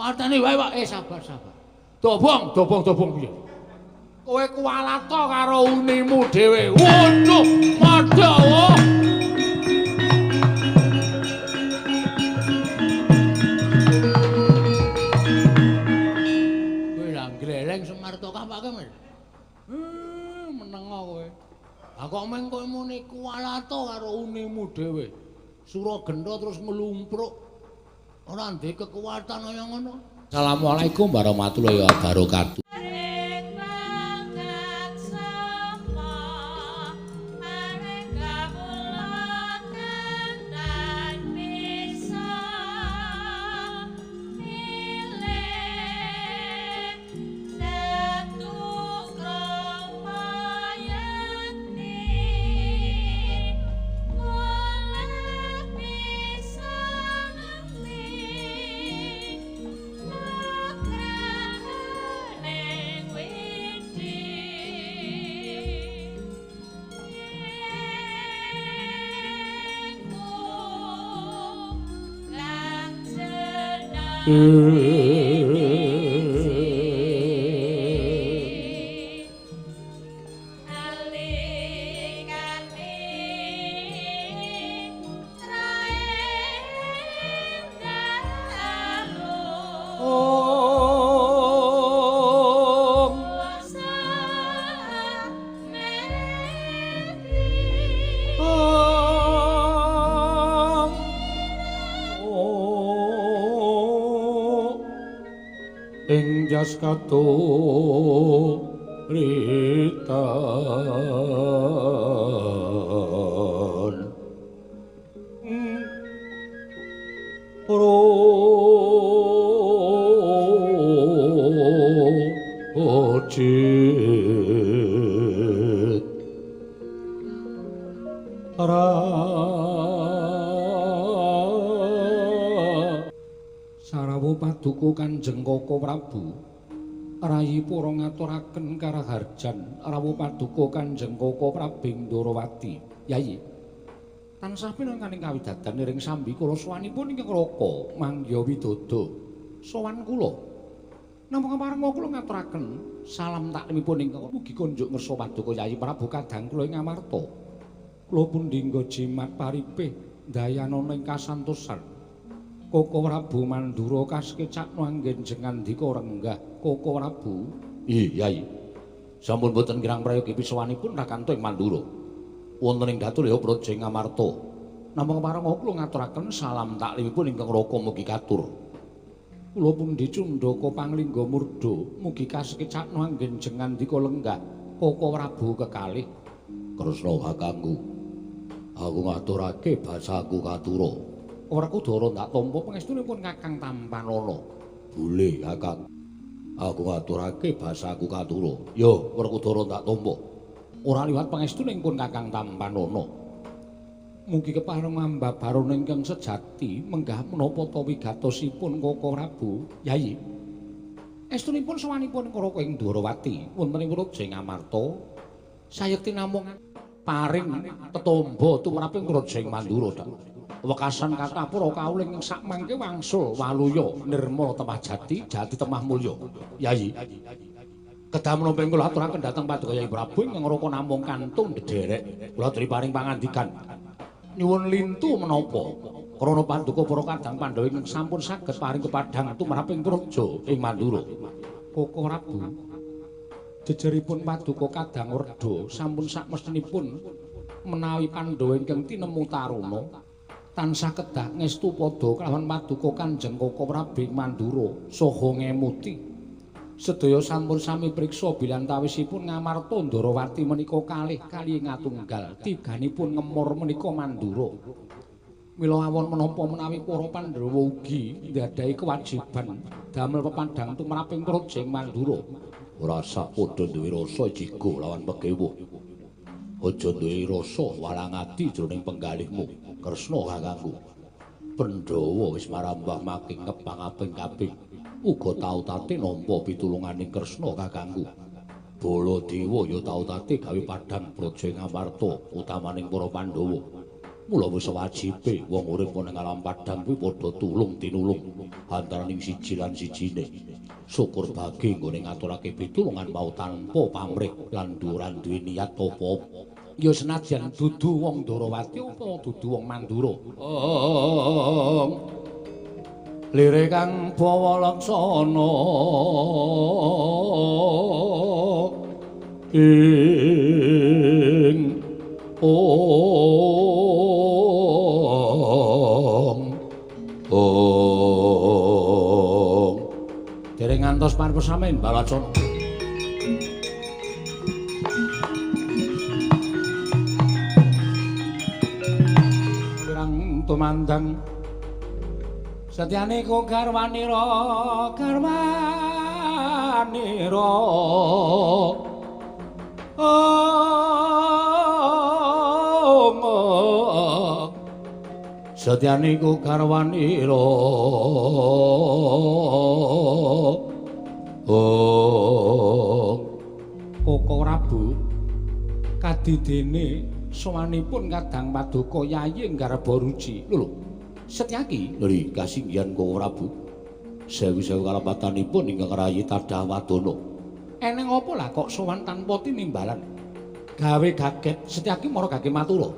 Pateni wae, Pak. Sabar, sabar. Dobong, dobong, dobong piye? Kowe kuwalata karo unimu dhewe. Waduh, padha wae. Kowe lah gleleng Semar to kapake, Mas. Menengo kowe. Ha kok meng kowe muni kuwalata karo unimu dhewe. Suragenta terus nglumpruk. Ora ndek kekuatan kaya ngono. Assalamualaikum warahmatullahi wabarakatuh. Ing jas katuritan rojit ra Sarawu paduka Kanjeng Koko Prabu rayi para ngaturaken karaharjan rawuh paduka Kanjeng Koko Prabing Ndorowati. Yayi tansah pinangkaning kawidadan ring sambi kula sowanipun ingkang Raka Mangya Widodo. Sowan kula namung kepareng kula ngaturaken salam taklimipun ingkang mugi kunjuk ngersa paduka Yayi Prabu kadang kula ing Amarta. Kula pundhingga jimat paripih dayanana ing kasantosan. Koko Prabu Mandura kasekecakno anggen jengandika renggah. Koko Prabu. Iya, Yai. Sampun boten kirang prayogi pisowanipun rakanto ing Mandura. Wonten ing Datul ya Praja ing Amarta. Namung kepareng kula ngaturaken salam taklimipun ingkang Raka mugi katur. Kula pundi cundhaka panglingga murda mugi kasekecakno anggen jengandika lenggah. Koko Prabu kekalih. Kresna kakangku. Aku ngaturake basaku katura. Werkudara ndak tampa pangestunipun Kakang Tampanana. Boleh, Kakang. Aku ngaturake basaku katura. Yo, Werkudara ndak tampa. Ora liwat pangestunipun Kakang Tampanana. Mugi kepareng ambabarana ingkang sejati menggah menapa ta wigatosipun Koko Prabu. Yayi. Estunipun sowanipun Raka ing Dwarawati wonten ing Praja ing Amarta. Sayekti namung paring tetomba tumraping Praja ing Mandura. Wekasan kathah para kawula ing sakmangke wangsul waluya nirmala temah jati jati temah mulya. Yayi. Kedah menapa kula aturaken dhateng paduka Yayi Prabu ingkang Raka namung kantun ndherek. Kula aturi paring pangandikan. Nyuwun lintu menapa krana paduka para kadang Pandhawa ingkang sampun saged paring kepadhang tumraping praja ing Mandura. Koko Prabu. Jejeripun paduka kadang Werda sampun sakmestinipun menawi Pandhawa ingkang tinemu taruna tansah kedah ngestu padha kelawan paduka Kanjeng Koko Prabu Mandura saha ngemuti. Sedaya sampun sami priksa bilantawisipun Ngamarta Ndorowati menika kalih kali ngatunggal tiganipun ngemor menika Mandura. Mila awon menapa menawi para Pandhawa ugi ndadhahi kewajiban damel pepadhang tumraping praja ing Mandura. Ora sak padha duwe rasa jigo lawan pekewuh. Aja duwe rasa walang ati jroning penggalihmu. Kresna kakangku. Pandhawa wis marambah making kepangaping-kaping. Uga tau tate nampa pitulunganing Kresna kakangku. Baladewa ya tau tate gawe padhang praja ing Amarta utamaning para Pandhawa. Mula wis wajibe wong urip ana ing alam padhang kuwi padha tulung tinulung antaraning siji lan sijine. Syukur bagi nggone ngaturake pitulungan mau tanpa pamrih lan ora duwe niat apa-apa. Ya senajan dudu wong Ndorowati apa dudu wong Mandura. Lire kang bawa laksana ing ong ong dereng ngantos parpesamen Balacana. Pirang tumandang setyane ku garwanira garwanira setyane ku garwanira Koko Prabu kadidene sowanipun Kadang Paduka Yayi Garba Ruci. Lho Setyaki lho kasinggihan Koko Prabu. Sewu-sewu kalepatanipun ingkang rayi tadah wadana. Eneng apa lah kok sowan tanpa tinimbalan? Gawe gaget Setyaki mara gage matura.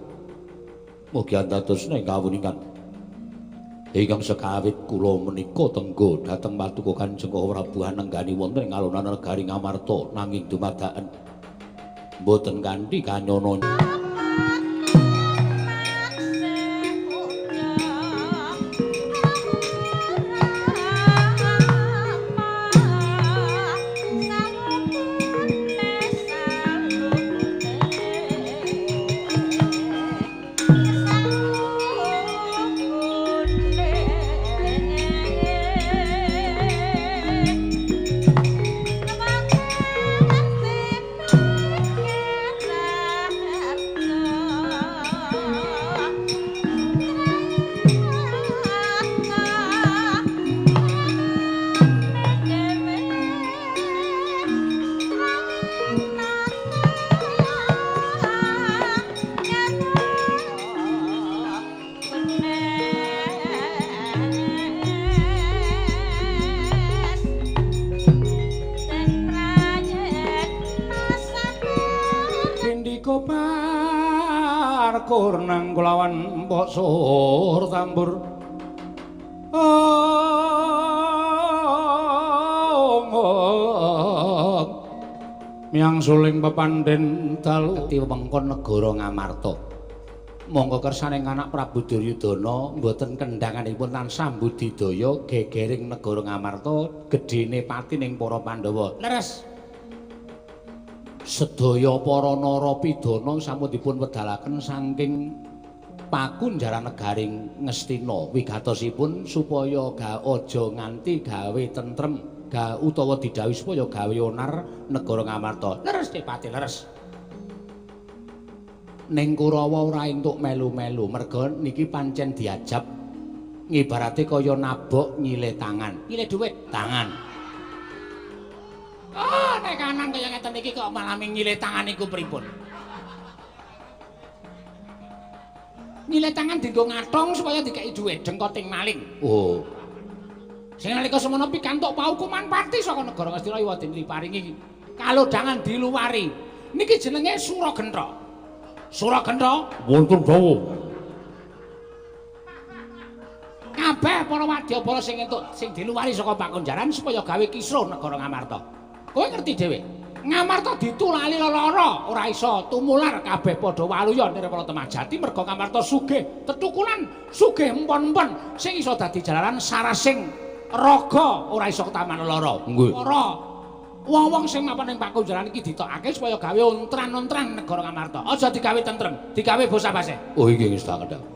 Mugi andadosna ing kawuningan. Ingkang sekawit kula menika tenggo dhateng Paduka Kanjeng Prabu anenggani wonten ing alun-alun negari Ngamarta nanging dumadakan mboten kanthi kanyana. Nang kulawan mbok sur tambur miyang suling pepandhen dalu wewengkon negara Ngamarta. Monggo kersane anak Prabu Duryudana mboten kendhanganipun tansah budidaya gegering negara Ngamarta gedene pati ning para Pandhawa. Leres. Sedaya para narapidana sampun dipun wedalaken saking pakunjaran negaring Ngastina wigatosipun supaya aja nganti gawe tentrem utawa didhawuhi supaya gawe onar negara Ngamarta. Leres Depati leres. Ning Kurawa ora entuk melu-melu merga niki pancen diajab ngibarate kaya nabok nyile tangan. Nyile dhuwit tangan. Oh, nek kanan kaya ngeten iki kok malah nyile tangan iku pripun? Nyile tangan dienggo ngathung supaya dikeki dhuwit dengkoting maling. Oh. Sing nalika semono pikantuk paukuman pati saka negara Ngastina ya den diparingi kalodhangan diluwari. Niki jenenge Suragentha. Suragentha wonten dawuh. Kabeh para wadyabala sing entuk sing diluwari saka pakunjaran supaya gawe kisruh negara Ngamarta. Kowe ngerti dhewe. Ngamarta ditulali lelara, ora iso tumular kabeh padha waluya nirpala temajati merga Ngamarta sugih tetukulan, sugih empon-empon sing iso dadi jalaran sarasing raga ora iso ketaman lelara. Para wong-wong sing mapan ning pakunjaran iki ditokake supaya gawe ontran-ontran negara Ngamarta. Aja digawe tentrem, digawe bosah-baseh. Oh inggih ngestakaken dawuh.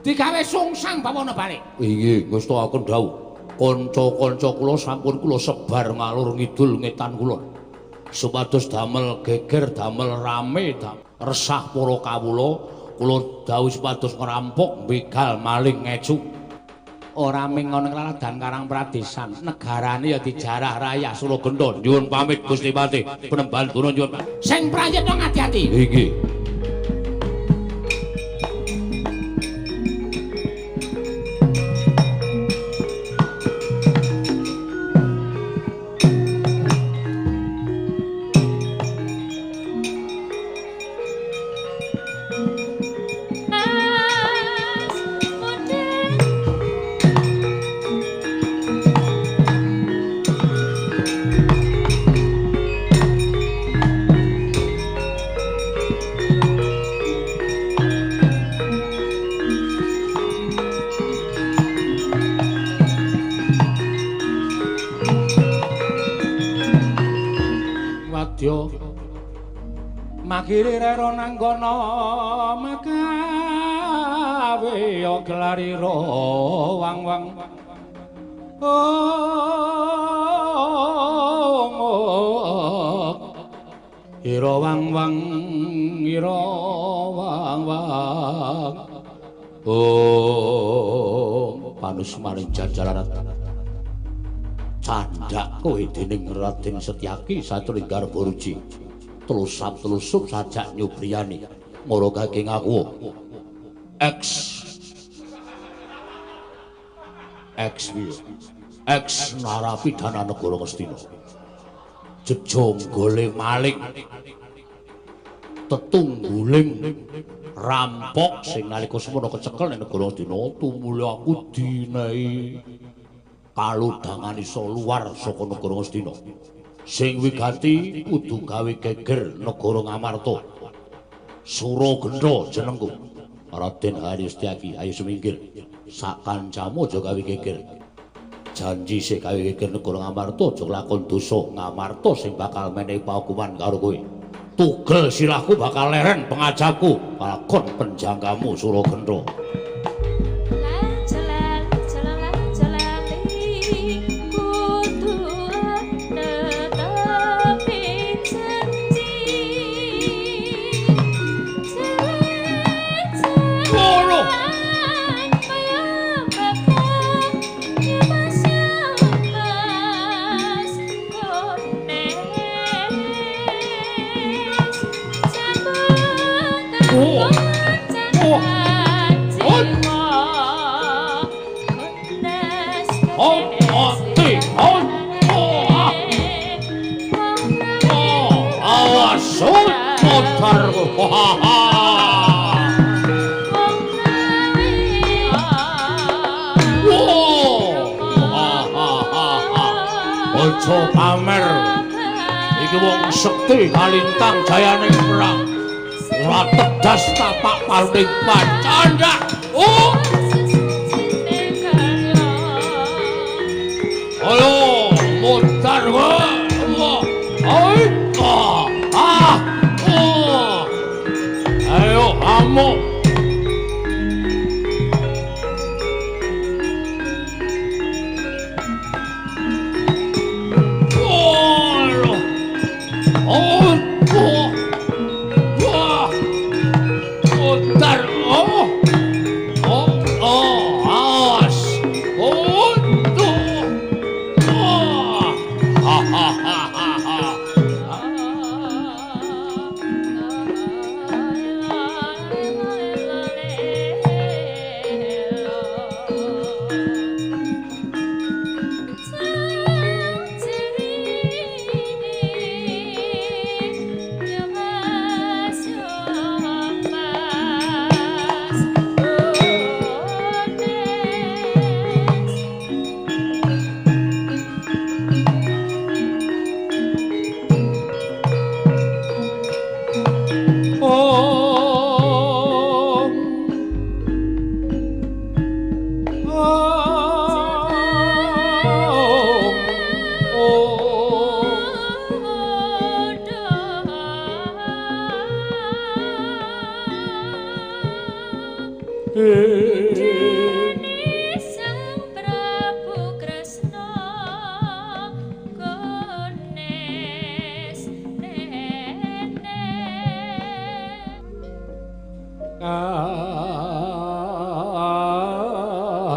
Digawe sungsang bawana balik. Inggih ngestakaken dawuh. Kanca-kanca kula sampun kula sebar ngalur ngidul ngetan kulon. Supados damel geger, damel rame, resah para kawula, kula dawuh supados ngrampok, begal, maling, ngecu. Ora ming ana laladan Karang Pradesan, negarane ya dijarah rayah Suragenta. Nyuwun pamit Gusti Patih, penemban guna nyuwun. Sing prayitna ngati-ati. Inggih. Madya makiri rera nanggana makawe ya gelarira wang-wang ira wang-wang ira wang-wang oh panusmaning jajalarat candhak kowe dening Raden Setyaki satring garba ruji telusap telusup sajak nyubriyani mara kake ngaku X X X narapidana negara Ngastina jejonggole maling tetungguling rampok sing nalika semono kecekel ning negara Ngastina tumuli aku dinehi kaludhangan iso luar saka negara Ngastina sing wigati kudu gawe geger negara Ngamarta. Suragendha jenengku Raden Hari Setyaki, ayo sumingkir sak kancamu aja gawe geger. Janji sing gawe geger negara Ngamarta aja lakon dosa Ngamarta sing bakal menehi paukuman karo kowe. Tugel sirahku bakal leren pengajaku lakon penjangkamu Suragendha. Aja pamer iki wong sekti kalintang jayane perang ora tedas tapak paling pancanda. Oh ayo mutar ayo amuk.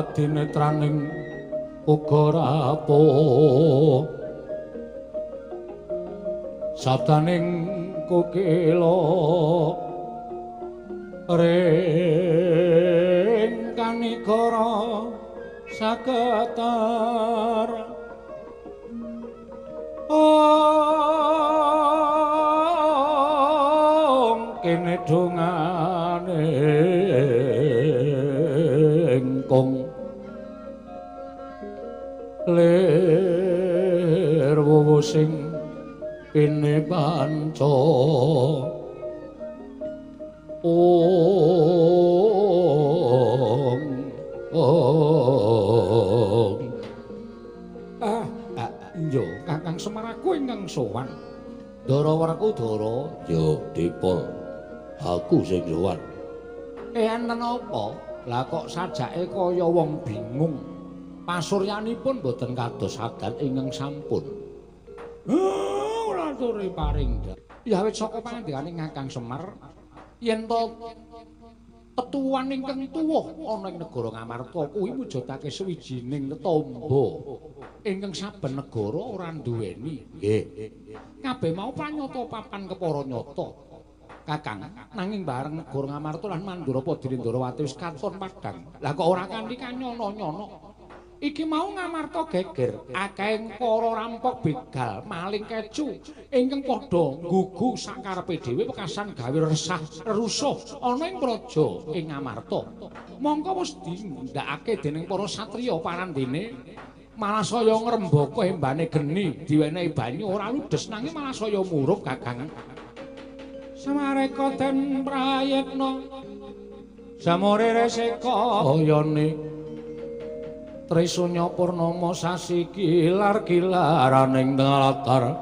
Adinetraning uga rapuh sabdaning kokila ring kanigara saketar ong kene dongane engkong lir wowo sing pine panca ong ong ah yo Kakang Semar aku ingkang sowan. Ndara Werkudara. Yo, Dipa. Aku sing sowan. Enten apa? Lah kok sajake kaya wong bingung. Pasuryanipun boten kados adat ingkang sampun. Ora aturi paring. Ya wit saka pangandikane Kakang Semar yen to tetuwan ingkang tuwuh ana ing negara Ngamarta kuwi mujudake sawijining tetombo ingkang saben negara ora nduweni. Nggih. Kabeh mau pranyata papan kepara nyata. Kakang, nanging bareng negara Ngamarta lan Mandurapa Dindarawati wis katon padhang. Lah kok ora kanthi kanyono-nyono. Iki mau Ngamarta geger, akehing para rampok begal, maling kecu ingkang padha nggugu sakarepe dhewe wekasan gawe resah rusuh ana ing praja ing Ngamarta. Mongko wis dindakake dening para satriya parandene malah saya ngrembaka embane geni diwenehi banyu ora ludes nanging malah saya murup Kakang. Samareka den prayitna samore reseka ayane Trisunya purnama sasi kilar-kilaraning latar.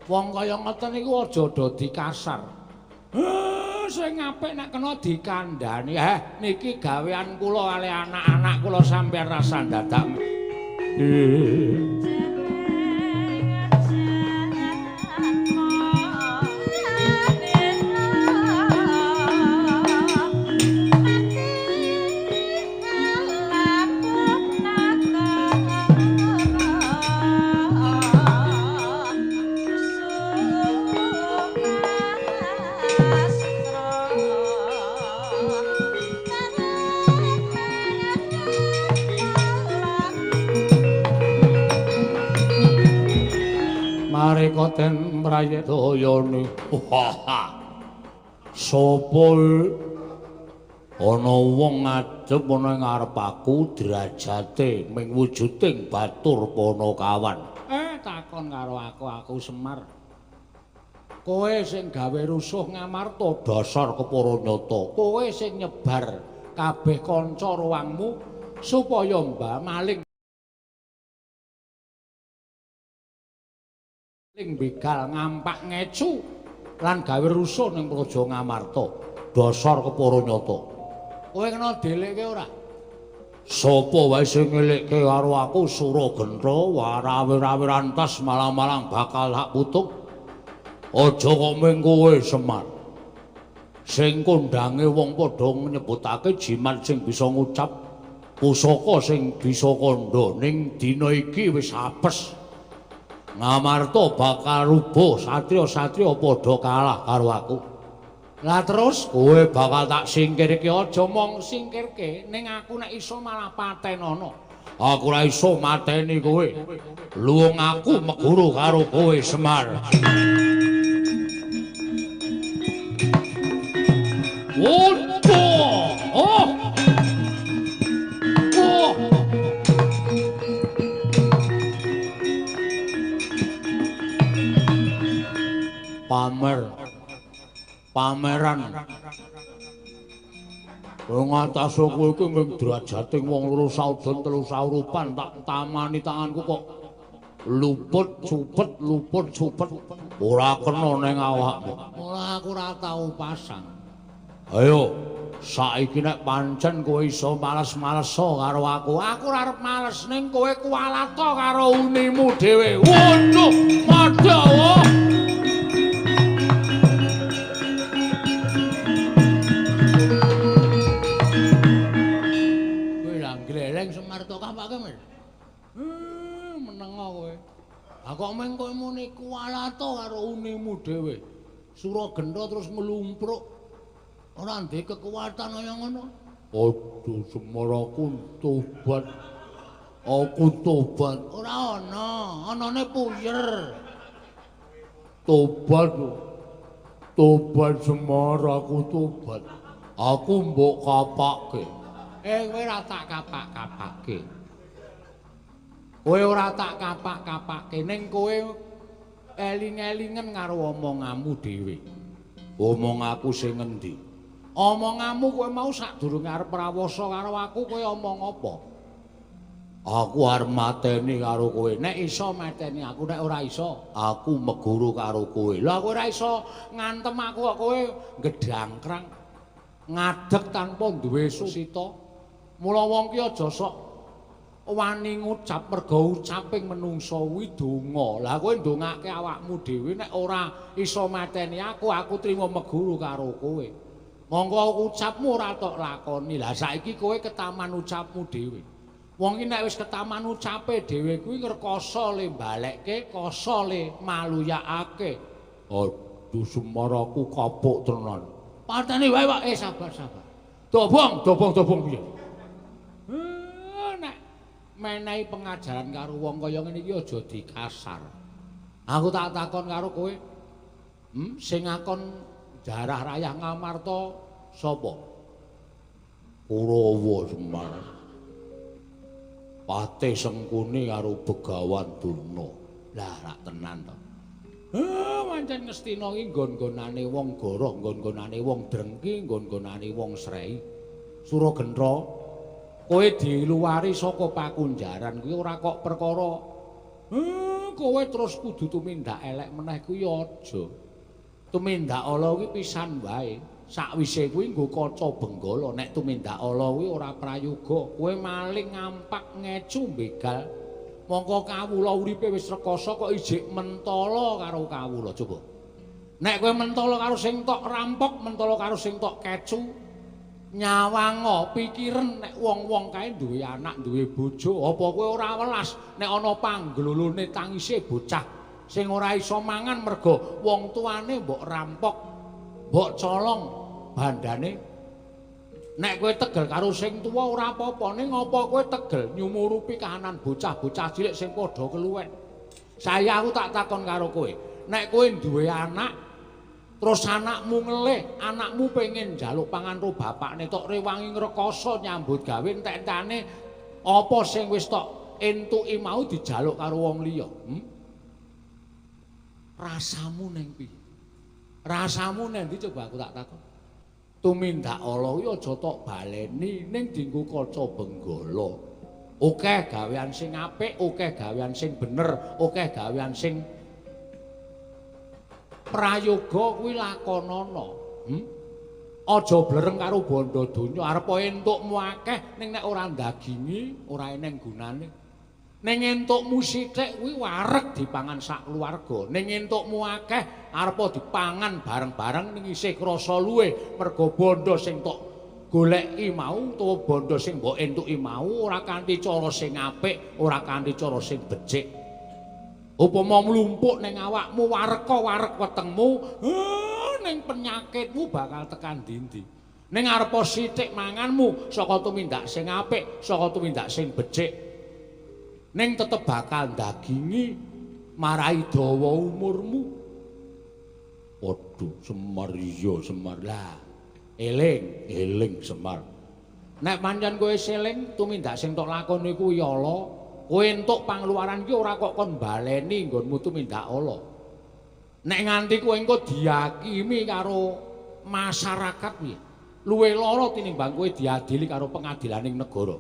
Wong kaya ngeten iku aja do dikasar. Sing apik nek kena dikandhani. Niki gawean kula kalih anak-anak kula sampeyan rasa dadak. Mareka den prayitayane. Sapa ana wong ngadep ana ing ngarep aku derajate ming wujuding batur panakawan. Takon karo aku, aku Semar. Kowe sing gawe rusuh Ngamarta dasar kepara nyata. Kowe sing nyebar kabeh kanca ruangmu supaya mbah maling begal ngampak ngecu lan gawe rusuh ning praja Ngamarta. Dasar kepara nyata. Kowe kena delekke ora? Sapa wae sing ngelekke karo aku Sura Gentha warawe-rawe rantas malang-malang bakal tak putuk. Aja kok ming kowe Semar. Sing kondange wong padha nyebutake jimat sing bisa ngucap pusaka sing bisa kandha ning dina iki wis apes. Ngamarta bakal rubuh, satriya-satriya padha kalah karo aku. Lah terus kowe bakal tak singkirke. Aja mong singkirke, ning aku nek iso malah patenono. Aku ora iso mateni kowe. Luwung aku meguru karo kowe Semar. Oh! Oh! Pamer pameran wong atase kowe iki mung derajate wong loro saudon telu saurupan tak tamani tanganku kok luput cupet luput cupet ora kena ning awakmu. Ora, aku ora tau pasang. Ayo saiki nek pancen kowe iso males-maleso karo aku, aku ora arep males ning kowe kuwalata karo unimu dhewe. Waduh, madhawa. Kapake, Mas? Menengo kowe. Lah kok meng kowe muni kuwalata karo unimu dhewe. Sura Gentha terus nglumpruk. Ora ndek kekuatan kaya ngono. Aduh, Semar aku tobat. Aku tobat. Ora ana, anane puyer. Tobat. Tobat Semar aku tobat. Aku mbok kapake. Kowe ora tak kapak-kapake. Kowe ora tak kapak-kapake ning kowe eling-elingen karo omonganmu dhewe. Omong aku sing ngendi? Omonganmu kowe mau sadurunge arep prawasa karo aku kowe omong apa? Aku arep mateni karo kowe. Nek iso mateni aku, nek ora iso aku meguru karo kowe. Lah kowe ora iso ngantem aku kok kowe gedhangkrang. Ngadeg tanpa duwe susita. Mula wong ki aja sok wani ngucap mergo ucaping menungsa kuwi donga. Lah kowe ndongake awakmu dhewe nek ora iso mateni aku, aku trimo meguru karo kowe. Monggo ucapmu ora tok lakoni. Lah saiki kowe ketaman ucapmu dhewe. Wong iki nek wis ketaman ucape dhewe kuwi ngrekoso le balekke, koso le maluyakake. Aduh Semar aku kapok tenan. Pateni wae Pak. Sabar sabar. Dobong, dobong, dobong piye? Nek menehi pengajaran karo wong kaya ngene iki aja dikasar. Aku tak takon karo kowe. Sing ngakon jarah rayah Ngamarta sapa? Kurawa Semar. Patih Sengkuni karo Begawan Durna. Lah rak tenan to. Pancen Ngastina iki nggon-nggonane wong goroh, nggon-nggonane wong drengki, nggon-nggonane wong srei. Suragentra, kowe diluwari saka pakunjaran kuwi ora kok perkara. Kowe terus kudu tumindak elek meneh kuwi aja. Tumindak ala kuwi pisan wae. Sakwise kuwi nggo kaca benggala, nek tumindak ala kuwi ora prayoga. Kowe maling ngampak ngecu begal. Mongko kawula uripe wis rekoso kok ijik mentala karo kawula. Coba. Nek kowe mentala karo sing tok rampok, mentala karo sing tok kecu, nyawanga pikiren nek wong-wong kae duwe anak, duwe bojo, apa kowe ora welas nek ana pangglolone tangise bocah sing ora iso mangan mergo wong tuane mbok rampok, mbok colong bandane. Nek kowe tegel karo sing tuwa ora apa-apa, ning apa kowe tegel nyumurupi kahanan bocah-bocah cilik sing padha keluwen. Saya aku tak takon karo kowe, nek kowe duwe anak terus anakmu ngelih, anakmu pengen njaluk pangan ro bapakne tok rewangi ngrekoso nyambut gawe entek-entane apa sing wis tok entuki mau dijaluk karo wong liya. Rasamu ning piye? Rasamu nang ndi coba aku tak takon. Tumindak ala kuwi aja tok baleni ning dienggo kaca benggala. Akeh gawean sing apik, akeh gawean sing bener, akeh gawean sing prayoga kuwi lakonana. Aja blereng karo bondo donya, arep entukmu akeh ning nek ora ndagingi ora eneng gunane. Ning entukmu sithik kuwi wareg dipangan sak keluarga. Ning entukmu akeh arep dipangan bareng-bareng ning isih krasa luwe mergo bondo sing tok goleki mau utawa bondo sing mbok entuki mau ora kanthi cara sing apik, ora kanthi cara sing becik. Upama mlumpuk ning awakmu wareka wareg wetengmu, ning penyakitmu bakal tekan ndi-ndi. Ning arep sithik manganmu saka tumindak sing apik, saka tumindak sing becik. Ning tetep bakal ndagingi marai dawa umurmu. Waduh, Semar iya Semar. Lah, eling, eling Semar. Nek pancen kowe seling tumindak sing tok lakoni kuwi ala, kowe entuk pangluaran ki ora kok kon baleni nggonmu tumindak ala. Nek nganti kowe engko dihakimi karo masyarakat piye? Luwih lara tinimbang kowe diadili karo pengadilaning negara.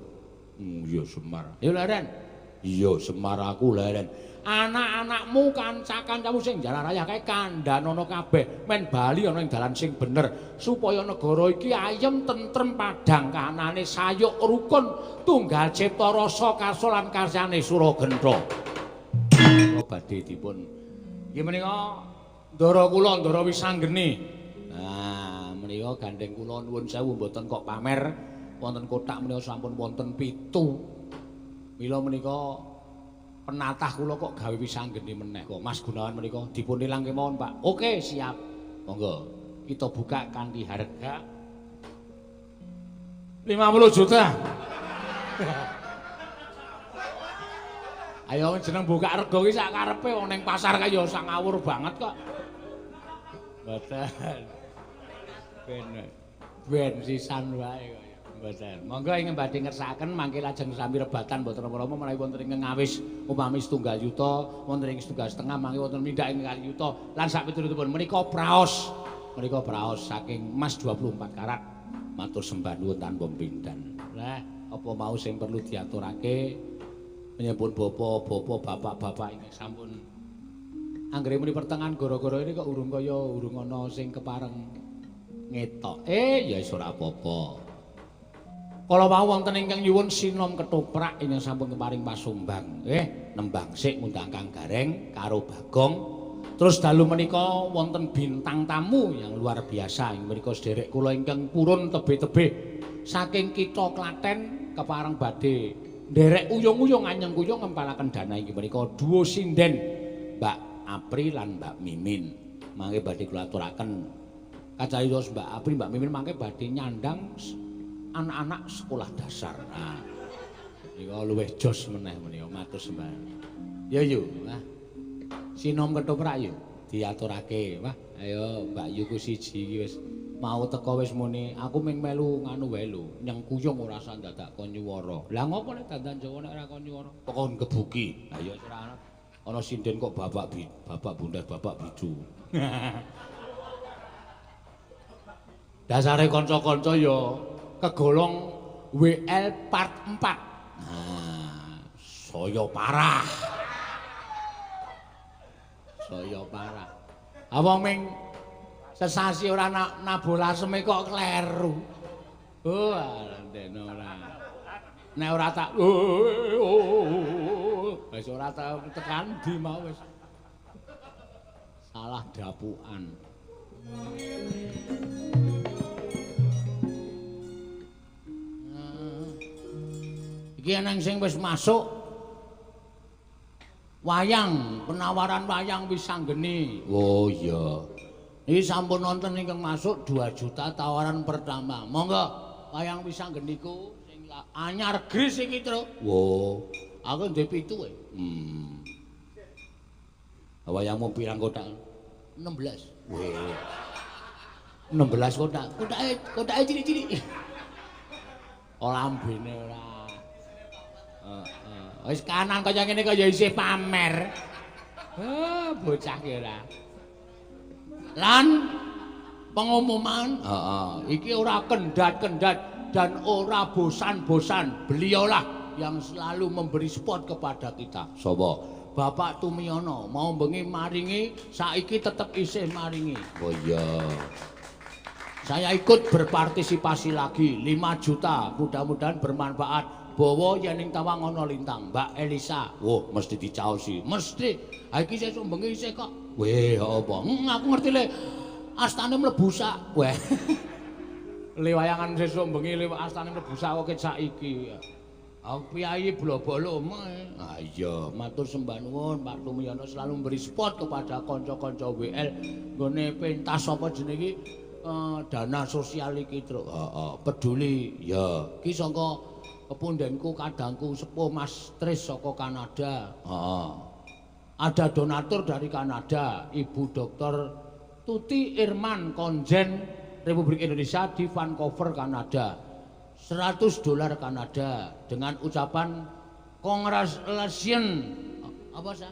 Iya Semar. Ya leren. Iya Semar aku leren. Anak-anakmu kanca-kancamu sing jalan raya kae kandhanono kabeh men bali ana ing dalan sing bener supaya negara iki ayem tentrem padhang kahanane sayuk rukun tunggal cipta rasa karsa lan karsane Suragentra. Badhe dipun inggih menika ndara kula ndara Wisanggeni. Nah menika gandeng kula nuwun sewu mboten kok pamer wonten kothak menika sampun wonten 7. Mila menika penatah kula kok gawe wisanggeni meneh kok Mas Gunawan menika dipun ilang kemawon Pak. Oke siap. Monggo kita buka kanthi harga 50 juta. Ayo jeneng buka rega iki sak karepe wong ning pasar kae ya sak ngawur banget kok. Mboten. Ben sisan wae kok. Mboten. Monggo ingkang badhe ngersakaken mangke lajeng sami rebatan mboten napa-napa menawi wonten ing ngawis upami setunggal yuta, wonten ing setunggal setengah mangke wonten mindhak ing kalih yuta lan sakpiturutipun menika praos. Menika praos saking emas 24 karat. Matur sembah nuwun tanpa pindhan. Lah, apa mau sing perlu diaturake? Menyebut bapak-bapak, bapak-bapak ingkang sampun anggere muni pertengahan gara-gara ini kok urung kaya urung ana sing kepareng ngetok. Ya wis ora apa-apa. Kala wau wonten ingkang nyuwun sinom ketoprak ingkang sampun keparing pasumbang. Nembang sik ngundang Kang Gareng karo Bagong. Terus dalu menika wonten bintang tamu yang luar biasa ing menika sederek kula ingkang purun tebih-tebih saking kitha Klaten kepareng badhe nderek uyung-uyung anyeng kuyung ngempalaken dana inggih menika duo sinden Mbak Apri lan Mbak Mimin. Mangke badhe kula aturaken kacariyos Mbak Apri Mbak Mimin mangke badhe nyandang anak-anak sekolah dasar. Nah, nika luwih jos meneh menika matur sembah. Ya yu, wah. Sinom ketoprak yu diaturake. Wah, ayo Mbak Yuku siji iki wis mau teko wis muni aku ming melu nganu wae lho, nyengkuyung ora usah dadak kon nyuwara. Lah ngopo nek dandan Jawa nek ora kon nyuwara? Kok gebuki. Lah ya ora ana sinden kok bapak bapak bunda bapak bicu. Dasare kanca-kanca ya kegolong WL part 4. Nah, saya parah. Saya parah. Apa ming sesasi ora nabuh laseme kok kleru. Oh, ndene ora. Nek ora tak wis ora tekan ndi mau wis. Salah dapukan. Iki eneng sing wis masuk wayang, penawaran wayang Wisanggeni. Oh iya. Iki sampun nonton ingkang masuk 2 juta tawaran pertama. Monggo wayang Wisanggeniku sing anyar gris iki, Tru. Wo, aku ndek 7 e. Wayangmu pirang kotak? 16. Weh. 16 kotak. Kotake kotake cilik-cilik. Ora ambene ora. Heeh. Wis kanan kaya ngene kaya isih pamer. Oh, bocah ki ora. Lan pengumuman, iki ora kendat-kendat dan ora bosan-bosan. Beliaulah yang selalu memberi support kepada kita. Sapa? Bapak Tumiono mau bengi maringi, saiki tetep isih maringi. Oh iya. Saya ikut berpartisipasi lagi 5 juta, mudah-mudahan bermanfaat. Bawa yen ing tawang ana lintang, Mbak Elisa. Wah, mesti dicaosi. Mesti. Ha iki sesuk bengi isih kok. Weh, apa? Aku ngerti le. Astane mlebu sak. Weh. Le wayangan sesuk bengi le astane mlebu sak kok saiki. Aku piyayi blobolo omah. Ha iya, matur sembah nuwun Pak Tumiono selalu memberi support kepada kanca-kanca WL nggone pentas apa jenenge iki dana sosial iki, Truk. Heeh, peduli. Ya, iki saka kepundenku kadangku sepuh Mas Tris saka Kanada. Heeh. Ada donatur dari Kanada, Ibu Dr. Tuti Irman Konjen Republik Indonesia di Vancouver, Kanada. $100 Kanada dengan ucapan congratulations. Apa sih?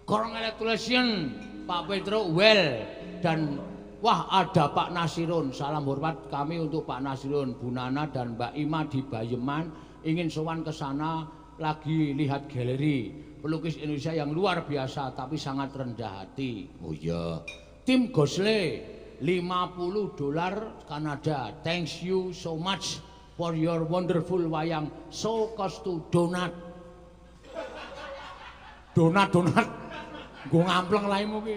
Congratulations Pak Petro well dan wah ada Pak Nasirun. Salam hormat kami untuk Pak Nasirun, Bu Nana dan Mbak Ima di Bayeman ingin sowan ke sana lagi lihat galeri pelukis Indonesia yang luar biasa tapi sangat rendah hati. Oh iya. Tim Gosle $50 Kanada. Thanks you so much for your wonderful wayang so cost to donat. Donat donat. Nggo ngampleng laimu ki.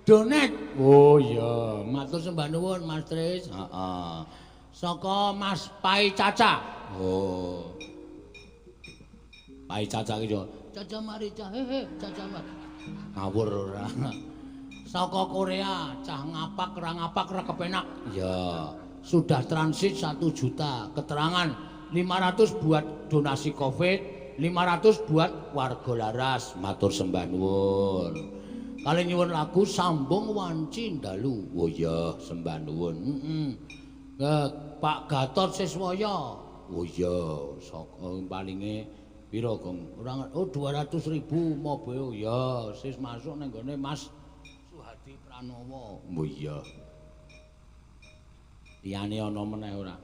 Donat. Oh iya, matur sembah nuwun Mas Tris. Heeh. Saka Mas Pai Caca. Oh. Pai Caca ki yo. Caca mari cah, hehe, Caca mari. Ngawur ora. Saka Korea, cah ngapak ra ngapak ra kepenak. Ya, sudah transit 1 juta. Keterangan 500 buat donasi Covid, 500 buat warga Laras. Matur sembah nuwun. Kali nyuwun lagu Sambung Wanci Dalu. Oh iya, sembah nuwun. Heeh. Pak Gatot Siswaya. Oh iya, saka palinge pira, Gong? Ora oh 200.000 mobil. Ya, sis masuk ning gone Mas Suhadi Pranowo. Oh iya. Liyane ana meneh ora?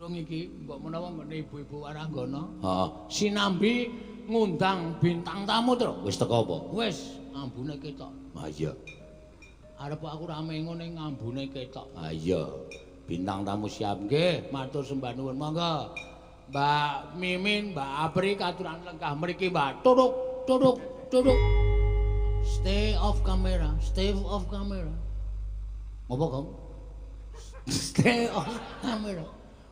Rung iki mbok menawa nggone ibu-ibu waranggana. Heeh. Sinambi ngundang bintang tamu to. Wis teko apa? Wis, ambune ketok. Ha iya. Arep aku rame ngene ngambune ketok. Ha iya. Bintang tamu siap. Nggih, matur sembah nuwun. Monggo. Mbak Mimin, Mbak Apri katuran lenggah mriki, Mbak. Turuk, turuk, turuk. Stay off camera, stay off camera. Ngopo, Kong? Stay off camera.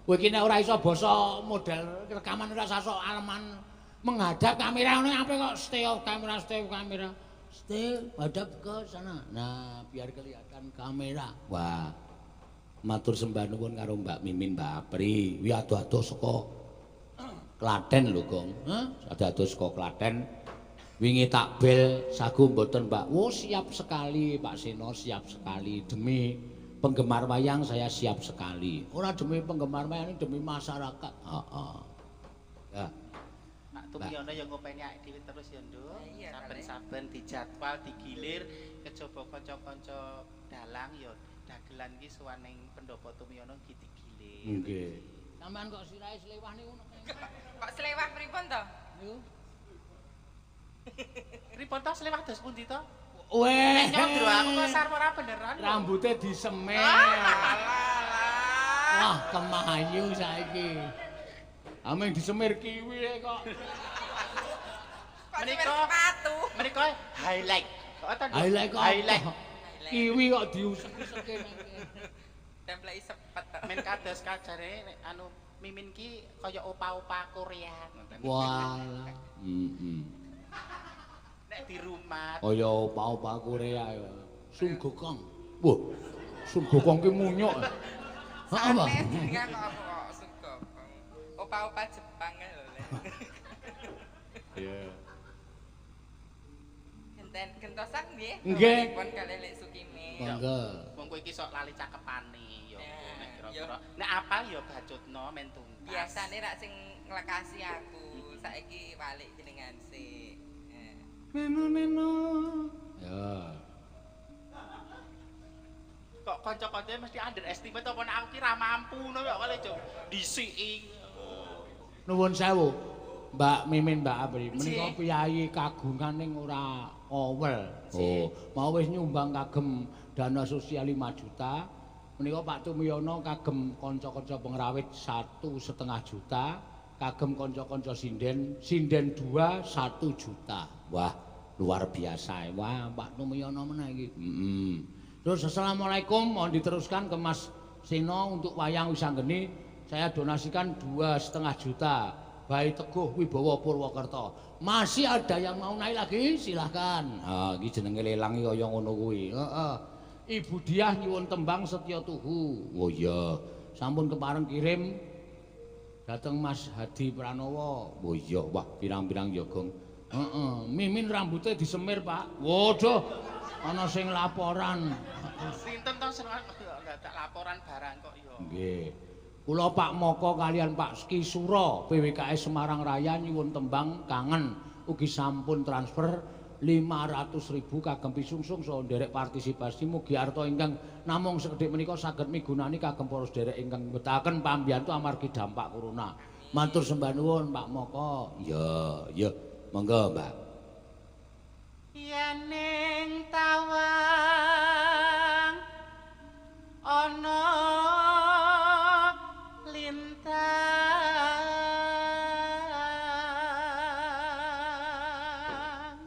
Kowe iki nek ora iso basa model rekaman ora usah sok aleman menghadap kamera ngono apa kok stay off camera, stay off camera. Stay hadap ke sana. Nah, biar kelihatan kamera. Wah. Matur sembah nuwun karo Mbak Mimin, Mbak Apri. Wi adoh-adoh saka Klaten lho, Gong. Hah? Adoh-adoh saka Klaten. Wingi takbel sagu mboten, Mbak. Oh, siap sekali, Pak Seno, siap sekali. Demi penggemar wayang saya siap sekali. Ora demi penggemar wayang, demi masyarakat. Heeh. Ya. Nak Tumiono ya ngopeni awake dhewe terus ya, Nduk. Saben-saben dijadwal, digilir kejaba kanca-kanca dalang ya dagelan iki sowan ning pendopo Tumiono iki digilir. Nggih. Sampeyan kok sirahe slewah niku ngono. Kok slewah pripun to? Niku. Pripun to slewah dos pundi to? Weh, nyondro aku kok sarep ora beneran. Rambute disemer. Wah, kemayu saiki. Ameng disemir kiwi kok. Menika sepatu. Menika highlight. Kok to? Highlight kok. Highlight. Kiwi kok diusek-useke. Templeki sepet. Men kados kajare nek anu Mimin ki kaya opa-opa Korea ngoten. Walah. Heeh. Nek di rumah kaya opa-opa Korea ya. Sunggokong. Wah, Sunggokong ki munyuk. Heeh, Pak. Jenengan kok kok Sunggokong. Opa-opa Jepang lho. Iya. Genten gentosan nggih. Nggih. Pun kalih Lek Sukime. Monggo. Wong kowe iki sok lali cakepane ya nek kira-kira. Nek apal ya bacutno men tuntas. Biasane rak sing nglekasi aku, saiki walik jenengan sik. Neno neno. Ya. Kok kanca-kancane mesti underestimate apa nek aku ki ra mampu ngono kok kale disiki. Nuwun sewu. Mbak Mimin, Mbak Apri, menika piyayi kagungan ning ora owel. Oh, mau wis nyumbang kagem dana sosial 5 juta. Menika Pak Tumiono kagem kanca-kanca pengrawit 1,5 juta, kagem kanca-kanca sinden, sinden 2 1 juta. Wah, luar biasa. Wah, Pak Tumiono meneh iki. Heeh. Terus assalamualaikum, mohon diteruskan ke Mas Seno untuk wayang Wisanggeni. Saya donasikan 2,5 juta. Bayi Teguh Wibowo Purwokerto. Masih ada yang mau naik lagi? Silahkan. Ha, iki jenenge lelang iki kaya ngono kuwi. Heeh. Ibu Diah nyuwun tembang Setya Tuhu. Oh iya. Sampun kepareng kirim dhateng Mas Hadi Pranowo. Oh iya, wah pirang-pirang ya, Gong. Heeh. Mimin rambutnya disemir, Pak. Waduh. Ana sing laporan. Sinten to sing ndadak laporan barang kok ya. Nggih. Kula Pak Moko kalian Pak Kisuro PWKS Semarang Raya nyuwun tembang kangen ugi sampun transfer 500.000 kagem pisungsung saha nderek partisipasi mugi arta ingkang namung sekedhik menika saged migunani kagem para sedherek ingkang mbetaken pambiyantu amargi dampak corona. Matur sembah nuwun Pak Moko. Ya, ya, monggo Mbak. Yen ning tawang ana lintang.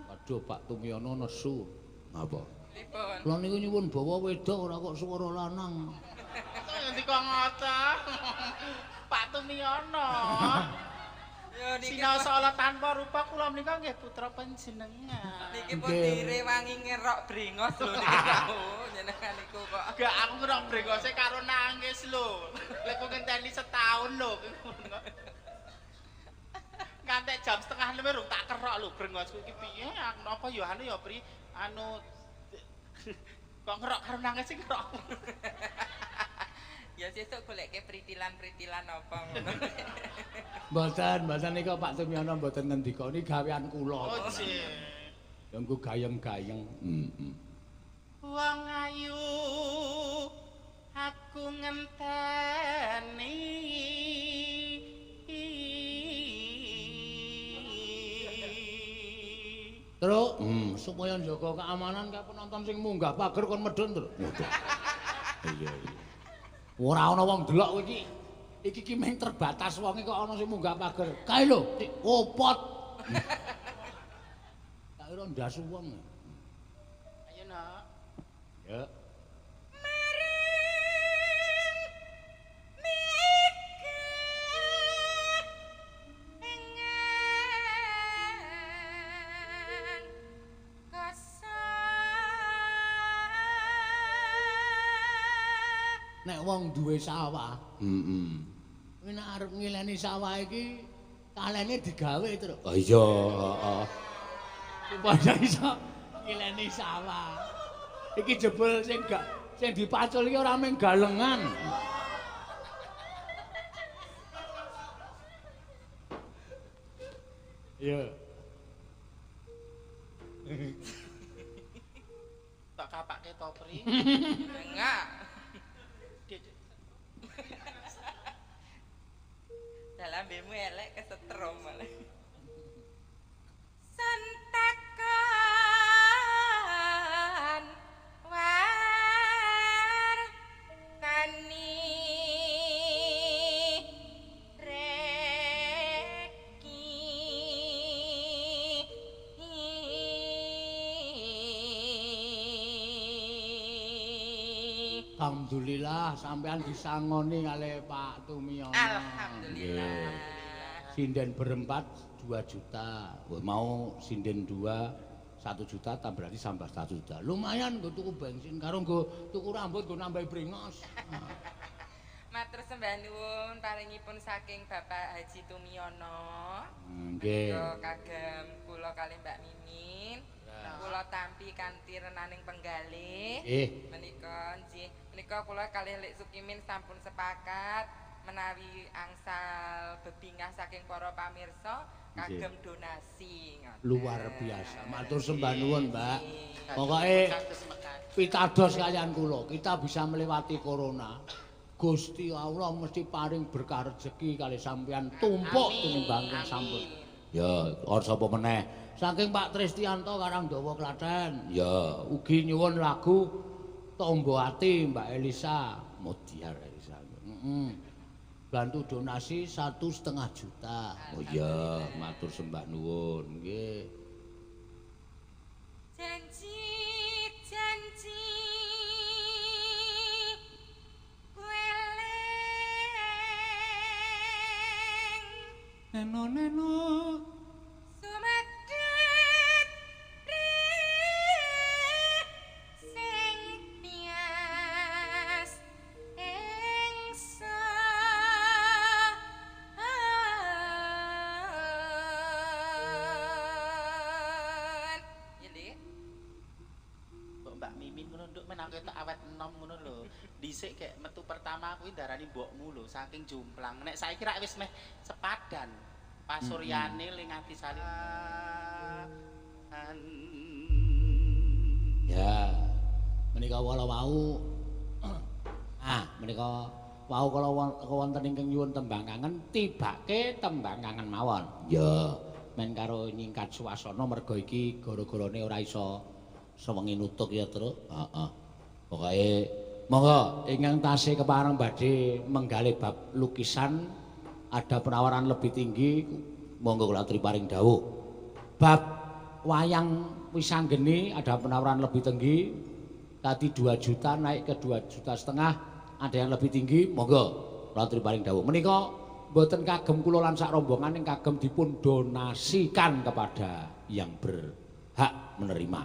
Waduh Pak Tumiono nesu. Napa? Pripun? Kula niku nyuwun bawa wedok ora kok swara lanang. Kok ngendika ngoten? Pak Tumiono. Yo niki Sinau tanpa rupa kula menika nggih putra panjenengan. Niki pun direwangi ngerok brengos lho niki Pak. Jenengan niku kok. Gak aku ngerok brengose karo nangis lho. Lek kok ngenteni setahun lho. Ngantek jam 5:30 rung tak kerok lho brengosku iki piye? Aku napa ya anu ya Pri anu kok ngerok karo nangis sing ngerok. Ya sesuk goleke pritilan-pritilan apa ngono. Mboten, mboten nika Pak Tumiono mboten ngendika niki gawean kula. Oh, nggih. Ya nggo gayeng-gayeng. Heeh. Wong ayu aku ngenteni. Truk, supaya njaga keamanan kae penonton sing munggah pager kon medhun, Truk. Waduh. Iya, iya. Ora ana wong delok kowe iki. Iki ki mung terbatas wonge kok ana sing munggah pager. Kae lho, opot. Tak kira ndasu wong. Ayo, Nok. Ya. Nek wong duwe sawah, kuwi nek arep ngileni sawah iki kalene digawe, Truk. Oh iya, heeh. Supaya iso ngileni sawah. Iki jebul sing gak sing dipacul iki ora mung galengan. Iya. Tak kapake to, Pri. Enggak. Lambemu elek kesetrum malah. Sentakan war tani reki. Alhamdulillah sampean disangoni kalih Pak Tumiyono. Alhamdulillah. Sinden berempat 2 juta. Mau sinden 2 1 juta tambah berarti tambah 1 juta. Lumayan nggo tuku bensin karo nggo tuku rambut nggo nambahi brengos. Matur sembah nuwun paringipun saking Bapak Haji Tumiyono. Nggih. Kagem kula kalih Mbak Mimin. Kula tampi kanthi renaning penggalih. Menika nggih, menika kula kalih Lik Sukimin sampun sepakat menawi angsal bebingah saking para pamirsa kagem donasi ngoten. Luar biasa. Matur sembah nuwun, Mbak. Pokoke pitados kalian kula, kita bisa melewati corona. Gusti Allah mesti paring berkah rezeki kali sampean tumpuk tinimbang sampun. Ya, ora sapa meneh. Saking Pak Tristianto Karangdawa Klaten. Ya, ugi nyuwun lagu Tombo Ati Mbak Elisa. Modiar Elisa. Heeh. Bantu donasi 1,5 juta. Oh iya, matur sembah nuwun nggih. Janji janji weleng neno neno sumedet sing tias ingsun. Iya, Mbok Mbak Mimin ngono nduk men aku ketok awet enom ngono lho. Dhisik gek metu pertama kuwi ndarani mbokmu lho saking jomplang. Nek saiki rak wis meh sepadan. Pasuryane ling ati sali. Ya. Menika kala wau menika wau kala wonten ingkang nyuwun tembang kangen tibake tembang kangen mawon. Ya, men karo nyingkat suasana merga iki gara-garane ora iso sewengi nutuk ya, Truk. Heeh. Pokoke monggo ingkang tasih kepareng badhe menggalih bab lukisan ada penawaran lebih tinggi monggo kula aturi paring dawuh. Bab wayang Wisanggeni ada penawaran lebih tinggi tadi 2 juta naik ke 2,5 juta, ada yang lebih tinggi monggo kula aturi paring dawuh. Menika mboten kagem kula lan sak rombongan ing kagem dipun donasikan kepada yang berhak menerima.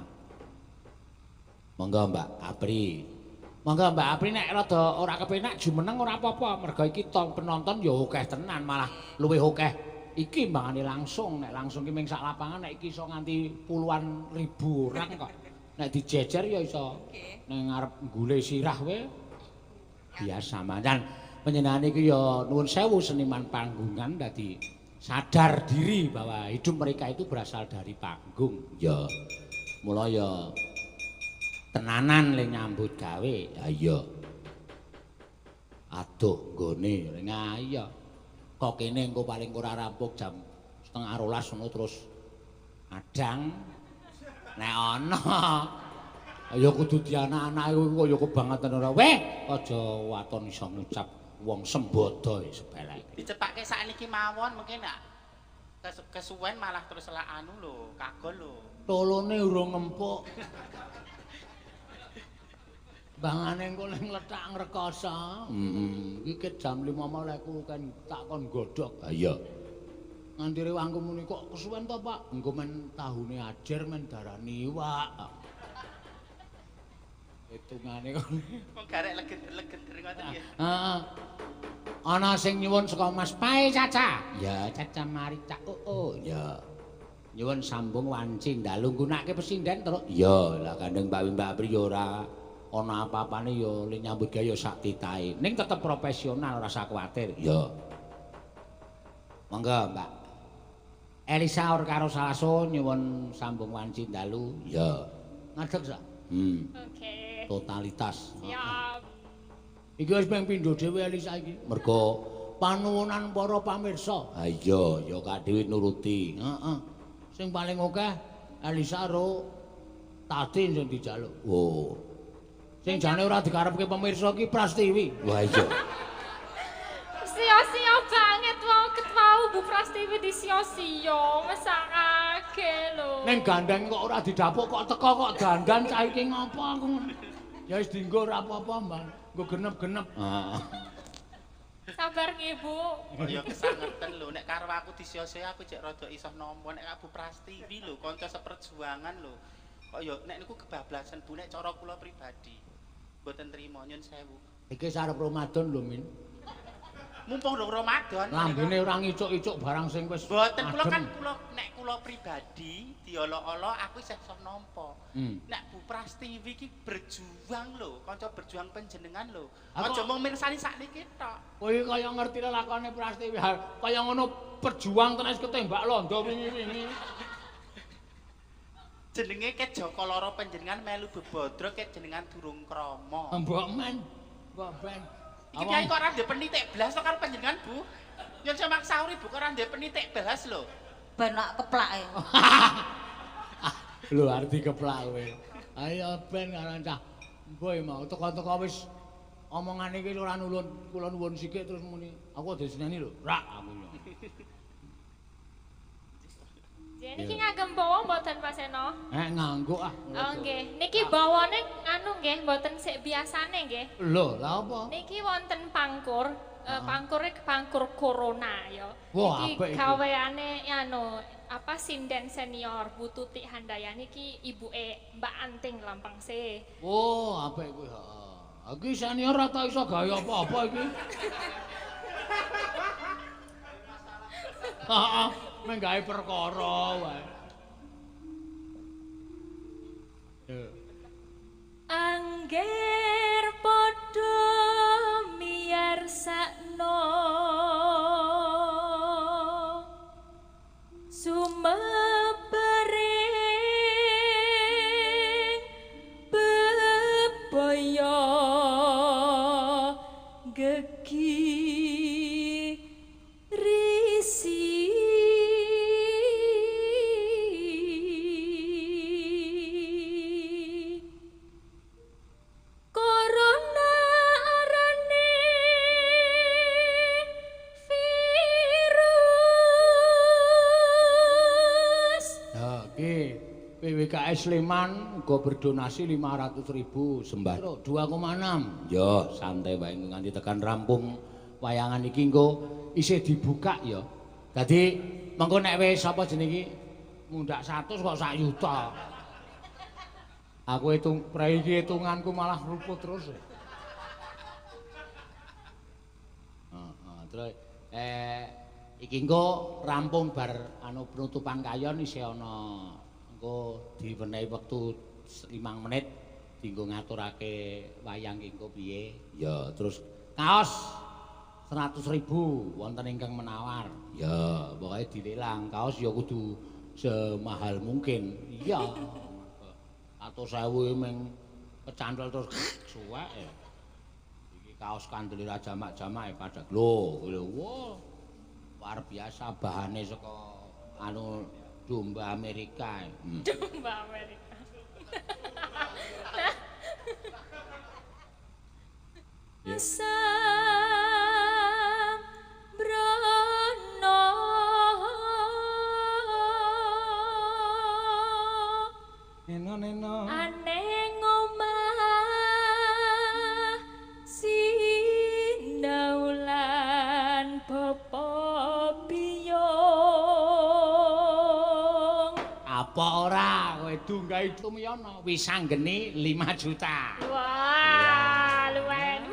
Monggo Mbak Apri. Monggo Mbak Apri nek rada ora kepenak jumeneng ora apa-apa merga iki penonton ya akeh tenan malah luwih akeh iki mbangane langsung nek langsung ki mung sak lapangan nek iki iso nganti puluhan ribu orang kok. Nek dijejer ya iso ning ngarep nggule sirah we biasa mancan panjenengan iki ya nuwun sewu seniman panggungan dadi sadar diri bahwa hidup mereka itu berasal dari panggung. Ya mula ya tenanan le nyambut gawe. Ha iya. Aduh nggone. Ha iya. Kok kene engko paling ora rampung jam 11:30 ngono terus adang. Nek ana ya kudu dianak-anak iku kaya kebangetan ora. Weh, aja waton iso ngucap wong sembodo sepelek. Dicepake sakniki mawon mungkin nak kesuwen malah terus selak anu lho, kagol lho. Tolone urung ngempuk. Bangane engko ning lethak ngrekoso. Heeh. Iki ket jam 5 mau leku kan tak kon godhog. Ha iya. Nganti rewangku muni kok kesuwen to, Pak? Engko men tahune ajer men darani iwak. Hitungane kok. Wong garek legender-legender ngoten nggih. Heeh. Ana sing nyuwun saka Mas Pae Caca. Ya, Caca mari cak. Oh, ya. Nyuwun sambung wanci dalu nggunakake pesinden terus. Ya, lah gandeng Mbak Mbak Pri ya ora ana apa-apane ya le nyambut gawe ya sak titahe. Ning tetep profesional ora usah kuwatir. Ya. Monggo, Mbak. Elisa or karo Salaso nyuwun sambung wanci dalu. Ya. Ngadeg sa? Oke. Totalitas. Siap. Iki wis ping pindho dhewe Elisa iki. Mergo panuwunan para pamirsa. Ha iya, ya kak dhewe nuruti. Heeh. Sing paling akeh Elisa karo Tati sing dijaluk. Oh. Sing jane ora dikarepke pamirsa iki Prastiwi. Wah iya. Sia-sia banget wae ket wau Bu Prastiwi disio-sio mesakake lho. Ning gandeng kok ora didapuk kok teko kok dandan cah iki ngopo aku. Ya wis dienggo ora apa-apa, Mbak. Nggo genep-genep. Heeh. Sabar nggih, Bu. Ya kesangeten lho nek karo aku disio-sio aku jek rada iso nampa nek Bu Prastiwi lho kanca seperjuangan lho. Kok ya nek niku kebablasan Bu nek cara kula pribadi. Mboten trimo nyun sewu. Iki sarep Ramadan lho, Min. Mumpung rong Ramadan. Lambene ora ngicuk-icuk barang sing wis. Mboten kula kan kula nek kula pribadi diolok-olok aku isih iso nampa. Nek Bu Prastiwi iki berjuang lho, kanca berjuang panjenengan lho. Aja mung mirsani sakniki tok. Kowe kaya ngerti lelakone Prastiwi, kaya ngono berjuang tenan ketembak londo wingi-wingi. Jenenge ket Jaka Lara panjenengan melu bebadra ket jenengan durung krama. Mbok men, mbok ben. Iki piye kok ora ndek penitik blas to karo panjenengan, Bu? Yen saya maksauri Bu kok ora ndek penitik blas lho. Ben nak keplake. Lho arti keplak kowe. Ayo ben karo cah. Mboh mau teko-teko wis omongane iki ora nulun, kula nuwun sikik terus muni, aku diseneni lho. Rak aku yo. Niki ngagem bawa mboten Pak Seno? Nganggo ah. Oh nggih. Niki bawane anu nggih mboten sik biasane nggih. Lho, lha apa? Niki wonten pangkur, pangkure pangkur corona ya. Wah, niki gaweane anu apa sinden senior Bu Tuti Handayani iki ibuke Mbak Anting Lampang Se. Oh, apik kuwi, heeh. Iki senior ora tau iso gawe apa-apa iki. Heeh. Menggawe perkara wae. Angger padha miyarsakno sumebering bebaya gegi risi. Corona arane virus. Ha iki PWKS Sleman uga berdonasi 500.000 sembah 2,6. Yo santai wae nganti tekan rampung wayangan iki engko isih dibuka ya. Dadi mengko nek wis apa jenenge iki mundhak 100 kok sak yuta. Aku hitung prei iki hitunganku malah luput terus. Heeh, terus iki engko rampung bar anu penutupan kayon isih ana engko diwenehi wektu 5 menit dienggo ngaturake wayang iki engko piye. Ya, terus kaos 100.000 wonten ingkang menawar. Ya, pokoke dilelang kaos ya kudu semahal mungkin. Iya. 100.000 meng kecantol terus suwek ya. Iki kaos kandele ra jamak-jamak padha. Lho, lho, wah. Luar biasa bahane saka anu Domba Amerika. Domba Amerika. Sambrono Neno neno aneng omah sinaulan bapa biyung. Apa ora kowe dunggahi Tumyono wis anggene 5 juta. Wah, lumayan.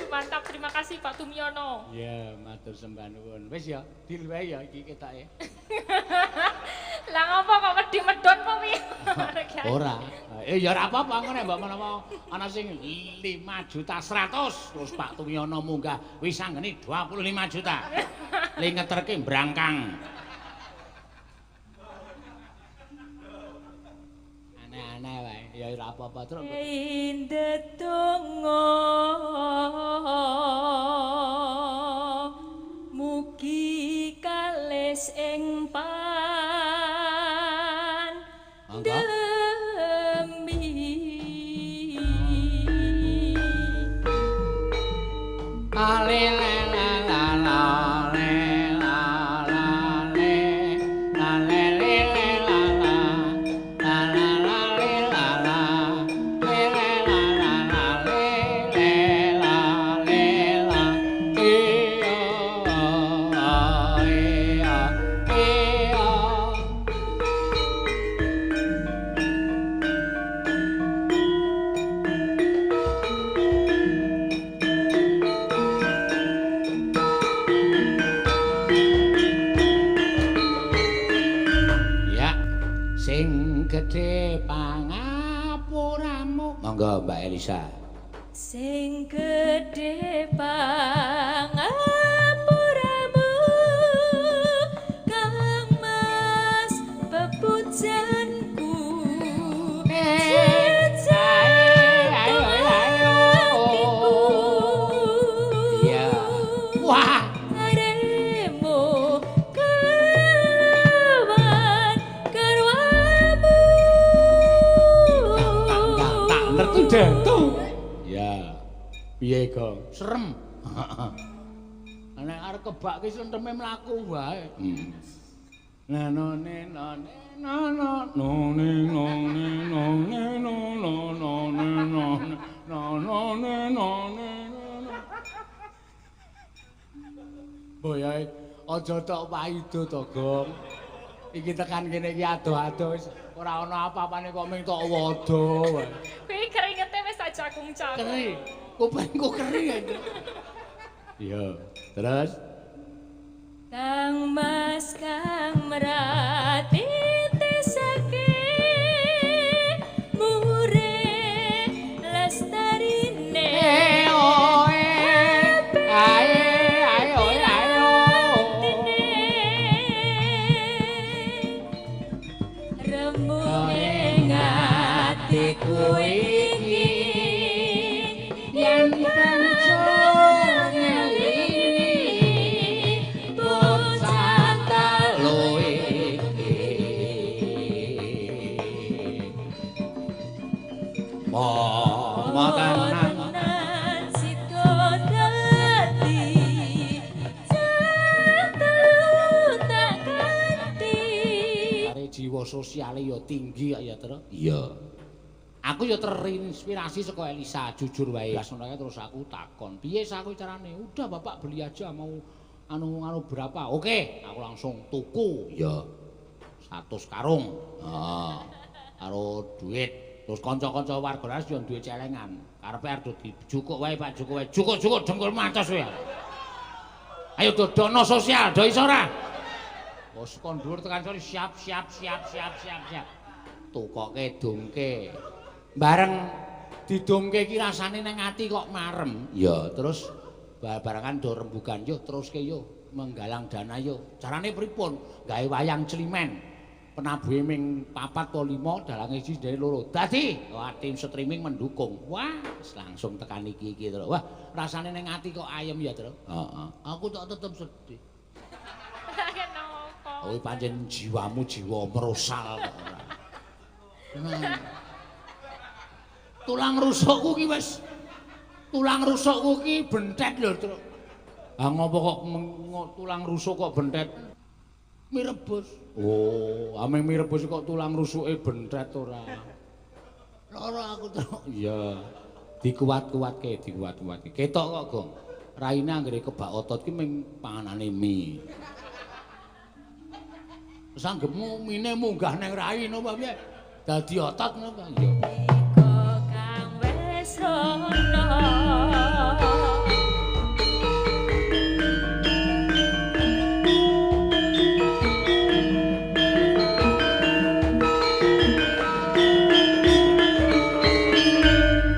Mantap, terima kasih Pak Tumyono. Iya, matur sembah nuwun. Wis ya, deal wae ya iki ketoke. Lah ngopo kok wedi medhon po piye? Ora. Ya ora apa-apa ngene mbok menawa ana sing 5.100.000 terus Pak Tumyono munggah wis anggene 25 juta. Le ngeterke brangkang. Aneh-aneh wae. Ya ora apa-apa terus. Ndedonga mugi kalis ing pandemi. Ale la la la la le la la le la le le le la la la la la le la la le le la la la le le la le la e o a e a e a. Ya, sing gedhe pangapuramu. Monggo Mbak Elisa. Sing gedhe pangapuramu Kang Mas pepujanku. Ayo ayo. Iya. Wah, Aremu kawan garwamu. Tak ngerti dentu. Ya. Piye, Gong? Serem. Nek arep kebak ki senteme mlaku wae. Na no ne no ne no no no ne no ne no ne no no no ne no ne no no ne no ne no no. Boyae aja tok paido to, Gong. Iki tekan kene iki adoh-adoh wis ora ana apa-apane kok ming tok wada wae. Kuwi keringete wis ajakung-cakung. Keri. Kupingku keri ya. Iya, terus Kang Mas kang merati tesake mure lestarine. Oh ae ayo ayo. Remuk ing atiku iki yen pancen ngelingi bocah telu iki. Momo tenan sida dadi cah telu tak ganti. Are jiwa sosiale ya tinggi ya, Tru. Iya. Aku ya terinspirasi saka Elisa, jujur wae. Lah ngono terus aku takon, "Piye aku carane?" "Udah Bapak beli aja mau anu berapa?" "Oke, aku langsung tuku." Iya. 100 karung. Heeh. Karo duit. Terus kanca-kanca warga Laras yo duwe celengan. Karepe arep dijukuk wae Pak, jukuk wae. Jukuk-jukuk dengkul matos kowe. Ayo dodono sosial, do iso ora? Wes kon dhuwur tekan sore siap siap siap siap siap siap. Tukoke dongke. Bareng didongke iki rasane nang ati kok marem. Ya, terus barengan do rembugan yo teruske yo menggalang dana yo. Carane pripun? Gawe wayang climen. Penabuhe ming 4 atau 5, dalange siji dhewe loro. Dadi, wah tim streaming mendukung. Wah, langsung tekan iki-iki terus. Wah, rasane nang ati kok ayem ya, Tru. Heeh. Aku tok tetep sedih. Kenapa? Oh, pancen jiwamu jiwa merosal kok ora. Nah. Tulang rusukku ki wis tulang rusukku ki bentet lho, Truk. Ah ngopo kok tulang rusuk kok bentet? Mie rebus. Oh, ameng mie rebus kok tulang rusuke bentet ora. Lara aku, Truk. Iya. Dikuat-kuatke, dikuat-kuatke. Ketok kok, Gong. Raine anggere kebak otot ki ming panganane mie. Sanggepmu mine munggah nang rai napa piye? Dadi otot ngono ta? Iya. Iko kang wis rono.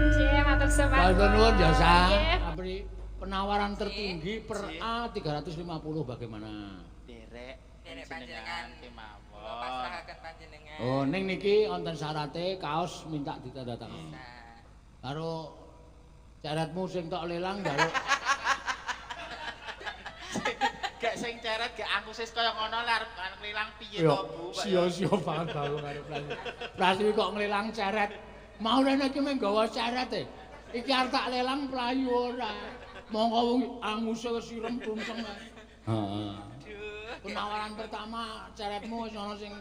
Nggih, matur sembah. Matur nuwun ya, Sa. Apri penawaran tertinggi per A 350 bagaimana? Derek Derek panjenengan kemawon. Kula pasrahaken panjenengan. Oh, ning niki wonten syarate kaos minta ditandatangani. Karo ceretmu sing tok lelang njaluk. Gak sing ceret gak angkuse kaya ngono lah arep nglelang piye to, Bu? Sia-sia banget baru karo Prasti. Prasti kok nglelang ceret. Mau rene iki mung gawa ceret e. Iki arep tak lelang mlayu ora. Monggo wong anguse wis ireng tumseng. Heeh. Penawaran pertama ceretmu wis ana sing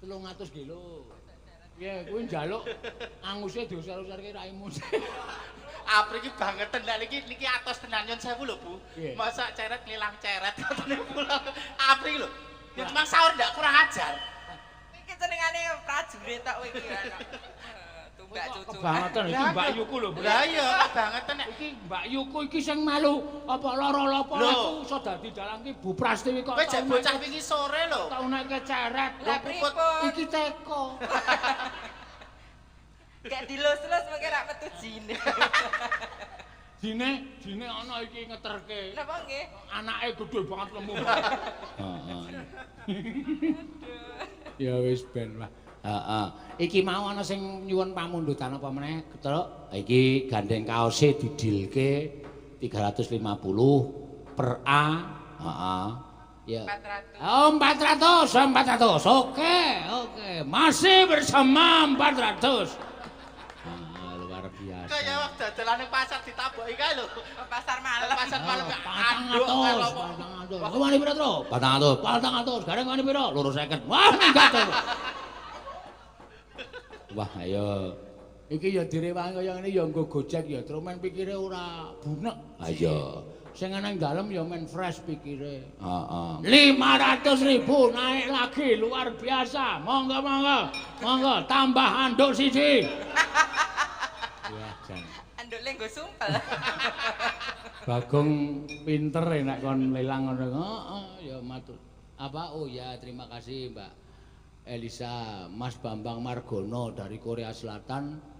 300 kilo. Piye kuwi njaluk anguse diusar-usarke raimu. Apri iki bangeten lha niki niki atos tenan nyun sewu lho, Bu. Masa ceret nglelang ceret ngoten kula. Apri lho. Ya cuma sahur ndak kurang ajar. Iki jenengane prajurit tok kowe iki ana. Tumbak cucu. Kebangetan iki Mbak Yuku lho. Lah iya kebangetan nek iki Mbak Yuku iki sing melu apa lara-lapa aku iso dadi dalang ki Bu Prastiwi kok. Kowe jek bocah wingi sore lho. Tau nek ceret. Lah pripun? Iki teko. Gak dilus-lus mungkin rak metu jine. Jine, jine ana iki ngeterke. Napa nggih? Anake gedhe banget lemu. Heeh. Ya wis ben lah. Heeh. Iki mau ana sing nyuwun pamundutan apa meneh, Truk? Iki gandeng kaose didilke 350 per A. Heeh. Ya. 400. Oh, 400, 400. Oke, oke. Masih bersama 400. Ah, luar biasa. Kaya waktu dadolan ning pasar ditaboki kae lho. Pasar malam. Pasar malam anduk karo 400. Kowe wani piro, Truk? 400. 400. Gareng wani piro? 250. Wah, minggat. Wah, ayo. Iki ya direwangi kaya ngene ya nggo Gojek ya, Truk, men pikire ora bunek. Ayo. Sing nang dalem ya men fresh pikire. Heeh. 500.000 naik lagi luar biasa. Monggo monggo. Monggo tambah anduk siji. Wah, jan. Anduk le nggo sumpel. Bagong pinter nek kon lelang ngono. Heeh, ya matur. Apa? Oh ya, terima kasih Mbak Elisa, Mas Bambang Margono dari Korea Selatan.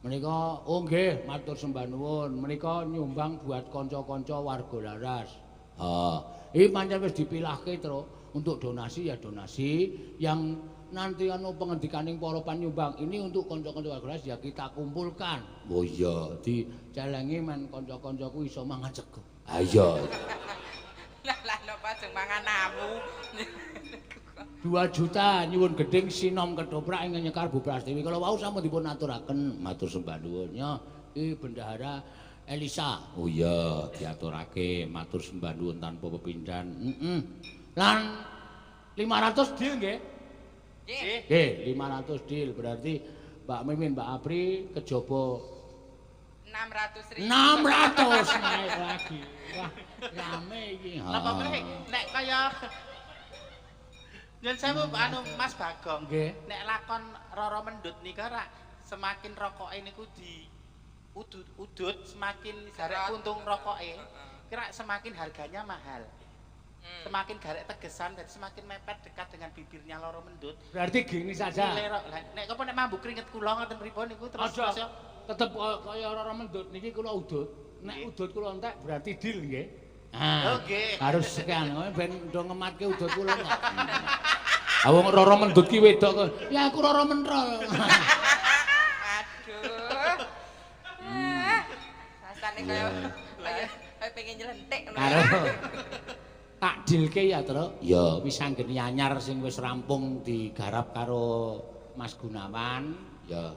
Menika oh nggih matur sembah nuwun, menika nyumbang buat kanca-kanca warga Laras. Ha, iki pancen wis dipilahke, Truk, untuk donasi ya donasi yang nanti anu pengendikaning para panyumbang ini untuk kanca-kanca warga Laras ya kita kumpulkan. Oh iya, dicelengi men kanca-kancaku iso mangan sego. Ha iya. Lah lah napa ajeng mangan amu. 2 juta nyuwun gedhing sinom ketoprak ing nyekar Bu Prastiwi. Kala wau sampun dipun aturaken matur sembah nuwun. Ya, iki bendahara Elisa. Oh iya, diaturake matur sembah nuwun tanpa pepindhan. Heeh. Lan 500 deal nggih? Nggih. Nggih, 500 deal berarti Mbak Mimin, Mbak Apri kejaba 600.000. 600 naik lagi. Wah, rame iki. Napa meneh nek kaya Nyun sewu anu Mas Bagong. Nek lakon Roro Mendut nika rak semakin rokoke niku di udut-udut semakin garek puntung rokoke, kira semakin harganya mahal. Semakin garek tegesan dan semakin mepet dekat dengan bibirnya Roro Mendut. Berarti gini saja. Nek apa nek mambu keringet kula ngoten pripun niku terus tetep kaya Roro Mendut niki kula udut. Nek udut kula entek berarti deal nggih. Ah, nggih. Harus sekian ben do ngematke udut kula kok. Ah wong Roro Mendut ki wedok kok. Ya aku Roro Mentrol. Aduh. Rasane kaya kaya pengen nyelentik ngono. Karo tak Tak dilke ya, Truk. Ya, wis anggene anyar sing wis rampung digarap karo Mas Gunawan. Ya.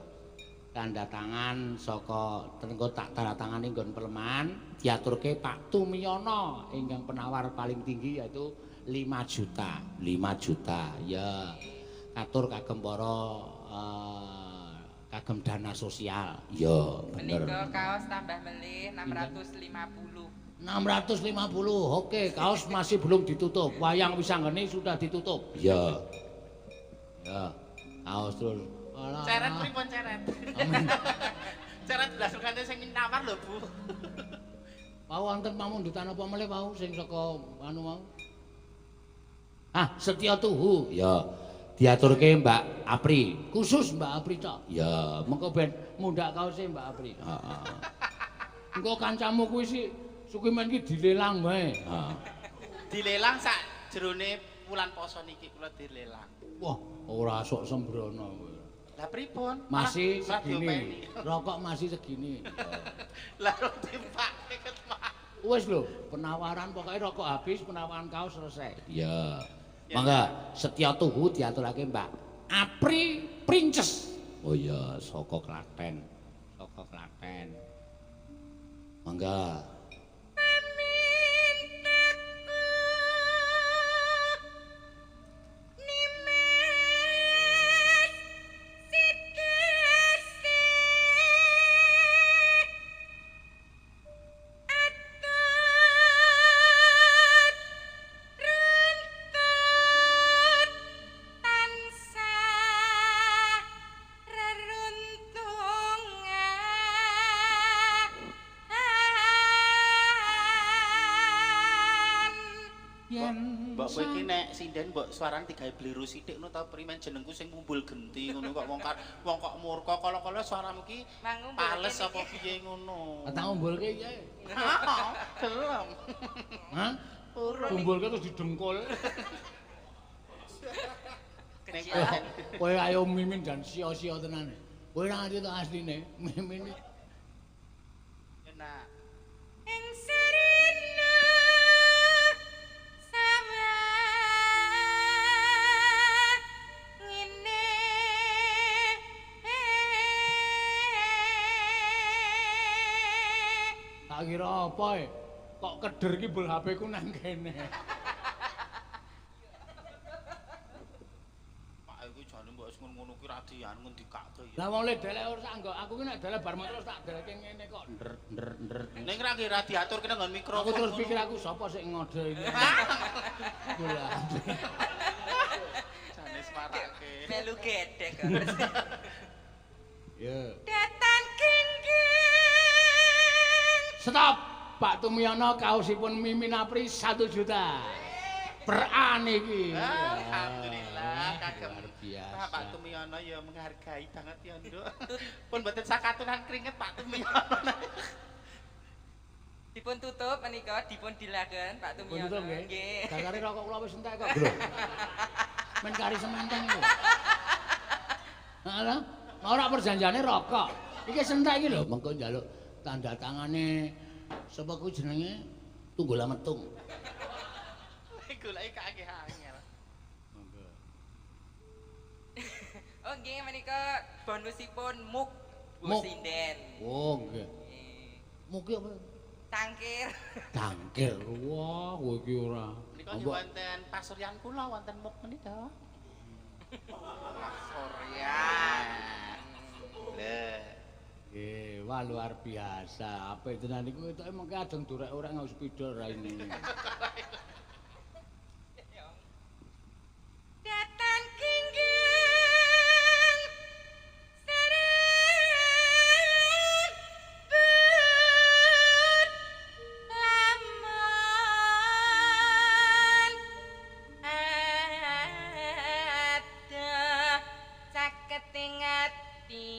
Tanda tangan saka tengko tak tanda tangane nggon pelemahan diaturke Pak Tumiyono ingkang penawar paling tinggi yaitu 5 juta. 5 juta. Ya. Katur kagem para kagem dana sosial. Ya, bener. Menika kaos tambah melih 650. 650. Oke, kaos masih belum ditutup. Wayang Wisanggeni sudah ditutup. Ya. Ya. Kaos terus. Alah. Ceret pripun ceret? Ceret blas rukane sing nawar lho, Bu. Wau wonten pamundutan apa melih wau sing saka anu mau? Ah, Setya Tuhu. Ya. Diaturke Mbak Apri. Khusus Mbak Apri tok. Ya, mengko ben mundhak kaose Mbak Apri. Heeh. Engko kancamu kuwi sik Sukimen iki dilelang wae. Heeh. Dilelang sak jerone wulan poso niki kula dilelang. Wah, ora sok sembrono kowe. Lah pripun? Masih segini. Rokok masih segini. Lah kok dipake ketmak. Wis lho, penawaran pokoknya rokok habis, penawaran kaos selesai. Iya. Mangga Setya Tuhu diaturake Mbak Apri Princess. Oh iya, saka Klaten. Saka Klaten. Mangga. Mbok kowe iki nek sinden mbok suarane digawe bliru sithik ngono ta primen jenengku sing mumbul genti ngono kok wong kok murka kala-kala suaramu ki pales apa piye ngono. Tak ngumbulke piye? Gelem. Hah? Kumpulke terus didengkul. Kowe ayo mimin dan sia-sia tenan. Kowe ora ngerti to asline mimin. Enak. Ing serena sama ngene. Tak kira apa e? Kok keder iki bul HP ku nang kene. Pak iku jane mbok wis ngono-ngono ki ra dian ngendikake ya. Lah wong le delek ora sak nggo aku ki nek delek bar terus tak deleke ngene kok nder nder nder. Ning ra nggih ra diatur kene nggon mikrofon. Aku terus pikir aku sapa sing ngode iki. Gula. Jane swarake. Melu gedhek. Ya. Datan kingging. Stop. Pak Tumiyono kaosipun Mimin Apri 1 juta. Per an iki. Alhamdulillah kagem luar biasa. Pak Tumiyono ya menghargai banget ya, Nduk. Pun mboten sakatunan keringet Pak Tumiyono. Dipun tutup menika dipun dilaken Pak Tumiyono. Tutup nggih. Gakare rokok kula wis entek kok. Lho. Men kari sementeng iku. Heeh. Ora perjanjiane rokok. Iki sentek iki lho, mengko njaluk tanda tangane sapa kuwi jenenge Tunggul Ametung. Goleki kakek angel. Monggo. Oh nggih menika bonusipun muk Bu Sinden. Oh nggih. Muk ki apa? Cangkir. Cangkir. Wah, kowe iki ora. Menika wonten pasuryan kula wonten muk menika. Pasuryan. Lha. Nggih, wah luar biasa. Apik tenan niku ketoke mengke ajeng durek ora nggo spidol raine. Datan kingging serembut lamun ada caketing ati.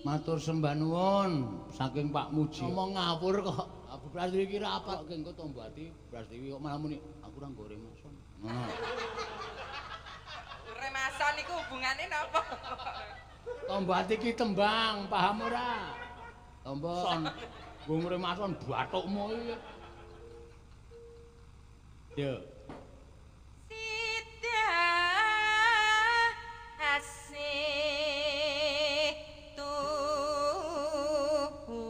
Matur sembah nuwun saking Pak Muji. Ngomong ngawur kok. Abu Prastiwi iki ra apa kok engko tombo ati Prastiwi kok malah muni aku ora nggo remason. Ngono. Remason niku hubungane napa? Tombo ati iki tembang, paham ora? Tombo son. Nggo ngremason bathukmu iki. Yo. Sida asih tuhu.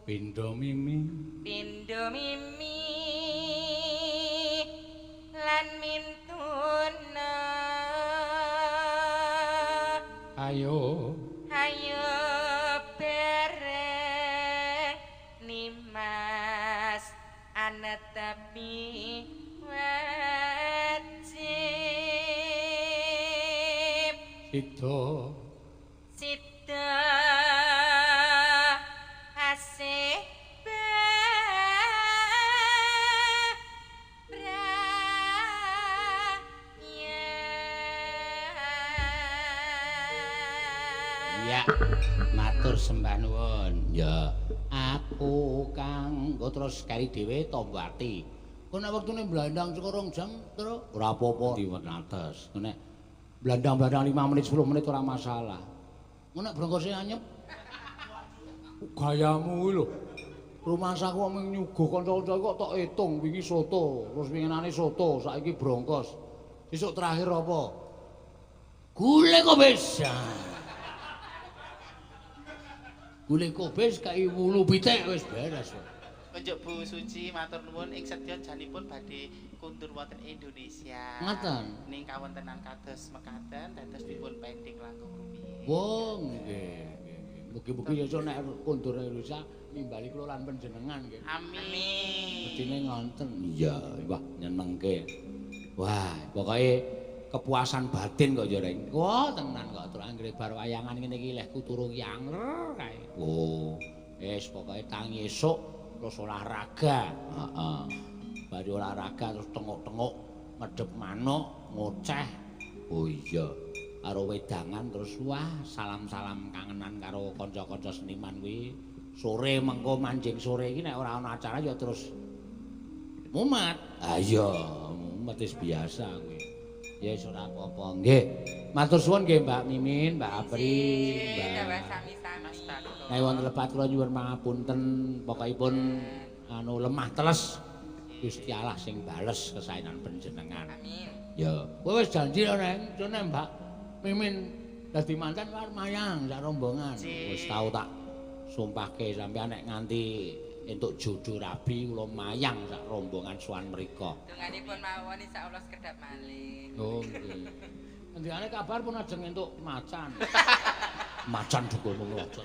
Pindha mimi. Pindha mimi lan mintuna. Ayo. Ayo bereng nimas anetepi wajib. Sida. Sida asih Ya, matur sembah nuwun. Ya, aku kang engko terus kari dhewe tombo ati. Kok nek wektune blandang saka 2 jam terus ora apa-apa diwenates. Nek blandang-blandang 5 menit 10 menit ora masalah. Engko nek brongkose anyep gayamu kuwi lho. Rumangsaku kok mung nyuguh kanca-kanca kok tok etung wingi soto, terus winginane soto, saiki brongkos. Sesuk terakhir apa? Gule kobis. Gule kobis kai wulu pitik wis beres. Kunjuk Bu Suci matur nuwun ing sedya janipun badhe kundur wonten Indonesia. Ngaten. Ning kawontenan kados mekaten dados dipun pending langkung rumiyin. Oh nggih nggih. Mugi-mugi iso nek kundur Indonesia nimbali kula lan panjenengan nggih. Amin. Mestine ngonten. Iya, wah nyenengke. Wah, pokoke kepuasan batin kok ya Reng. Wah, tenan kok terus anggere bar wayangan ngene iki lehku turu yangler kae. Oh, wis pokoke tangi esuk terus olahraga. Heeh. Bari olahraga terus tengok-tengok ngedep manuk, ngoceh. Oh iya. Karo wedangan terus wah salam-salam kangenan karo kanca-kanca seniman kuwi. Sore mengko manjing sore iki nek ora ana acara ya terus mumet. Ah iya, mumet wis biasa kuwi. Ya wis ora apa-apa. Nggih. Matur suwun nggih Mbak Mimin, Mbak Apri, Mbak Mbak. Sami-sami. Nek wonten lepat kula nyuwun pangapunten, pokokipun anu lemah teles. Gusti Allah sing bales kesaenan panjenengan. Amin. Ya, kowe wis janji lho Neng, jane Mbak Mimin dadi manten war mayang sak rombongan. Wis tau tak sumpahke sampeyan nek nganti entuk jodoh rabi kula mayang sak rombongan sowan mriko. Donganipun mawon insyaallah sekedap malih. Oh nggih. Ngendikane kabar pun ajeng entuk macan. Macan dukun mlocot.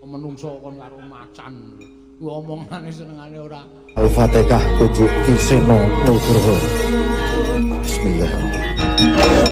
Menungso kon karo macan. Kuwi omongane senengane ora. Al-Fatihah kunjuk Ki Seno Nugroho. Bismillahirrahmanirrahim.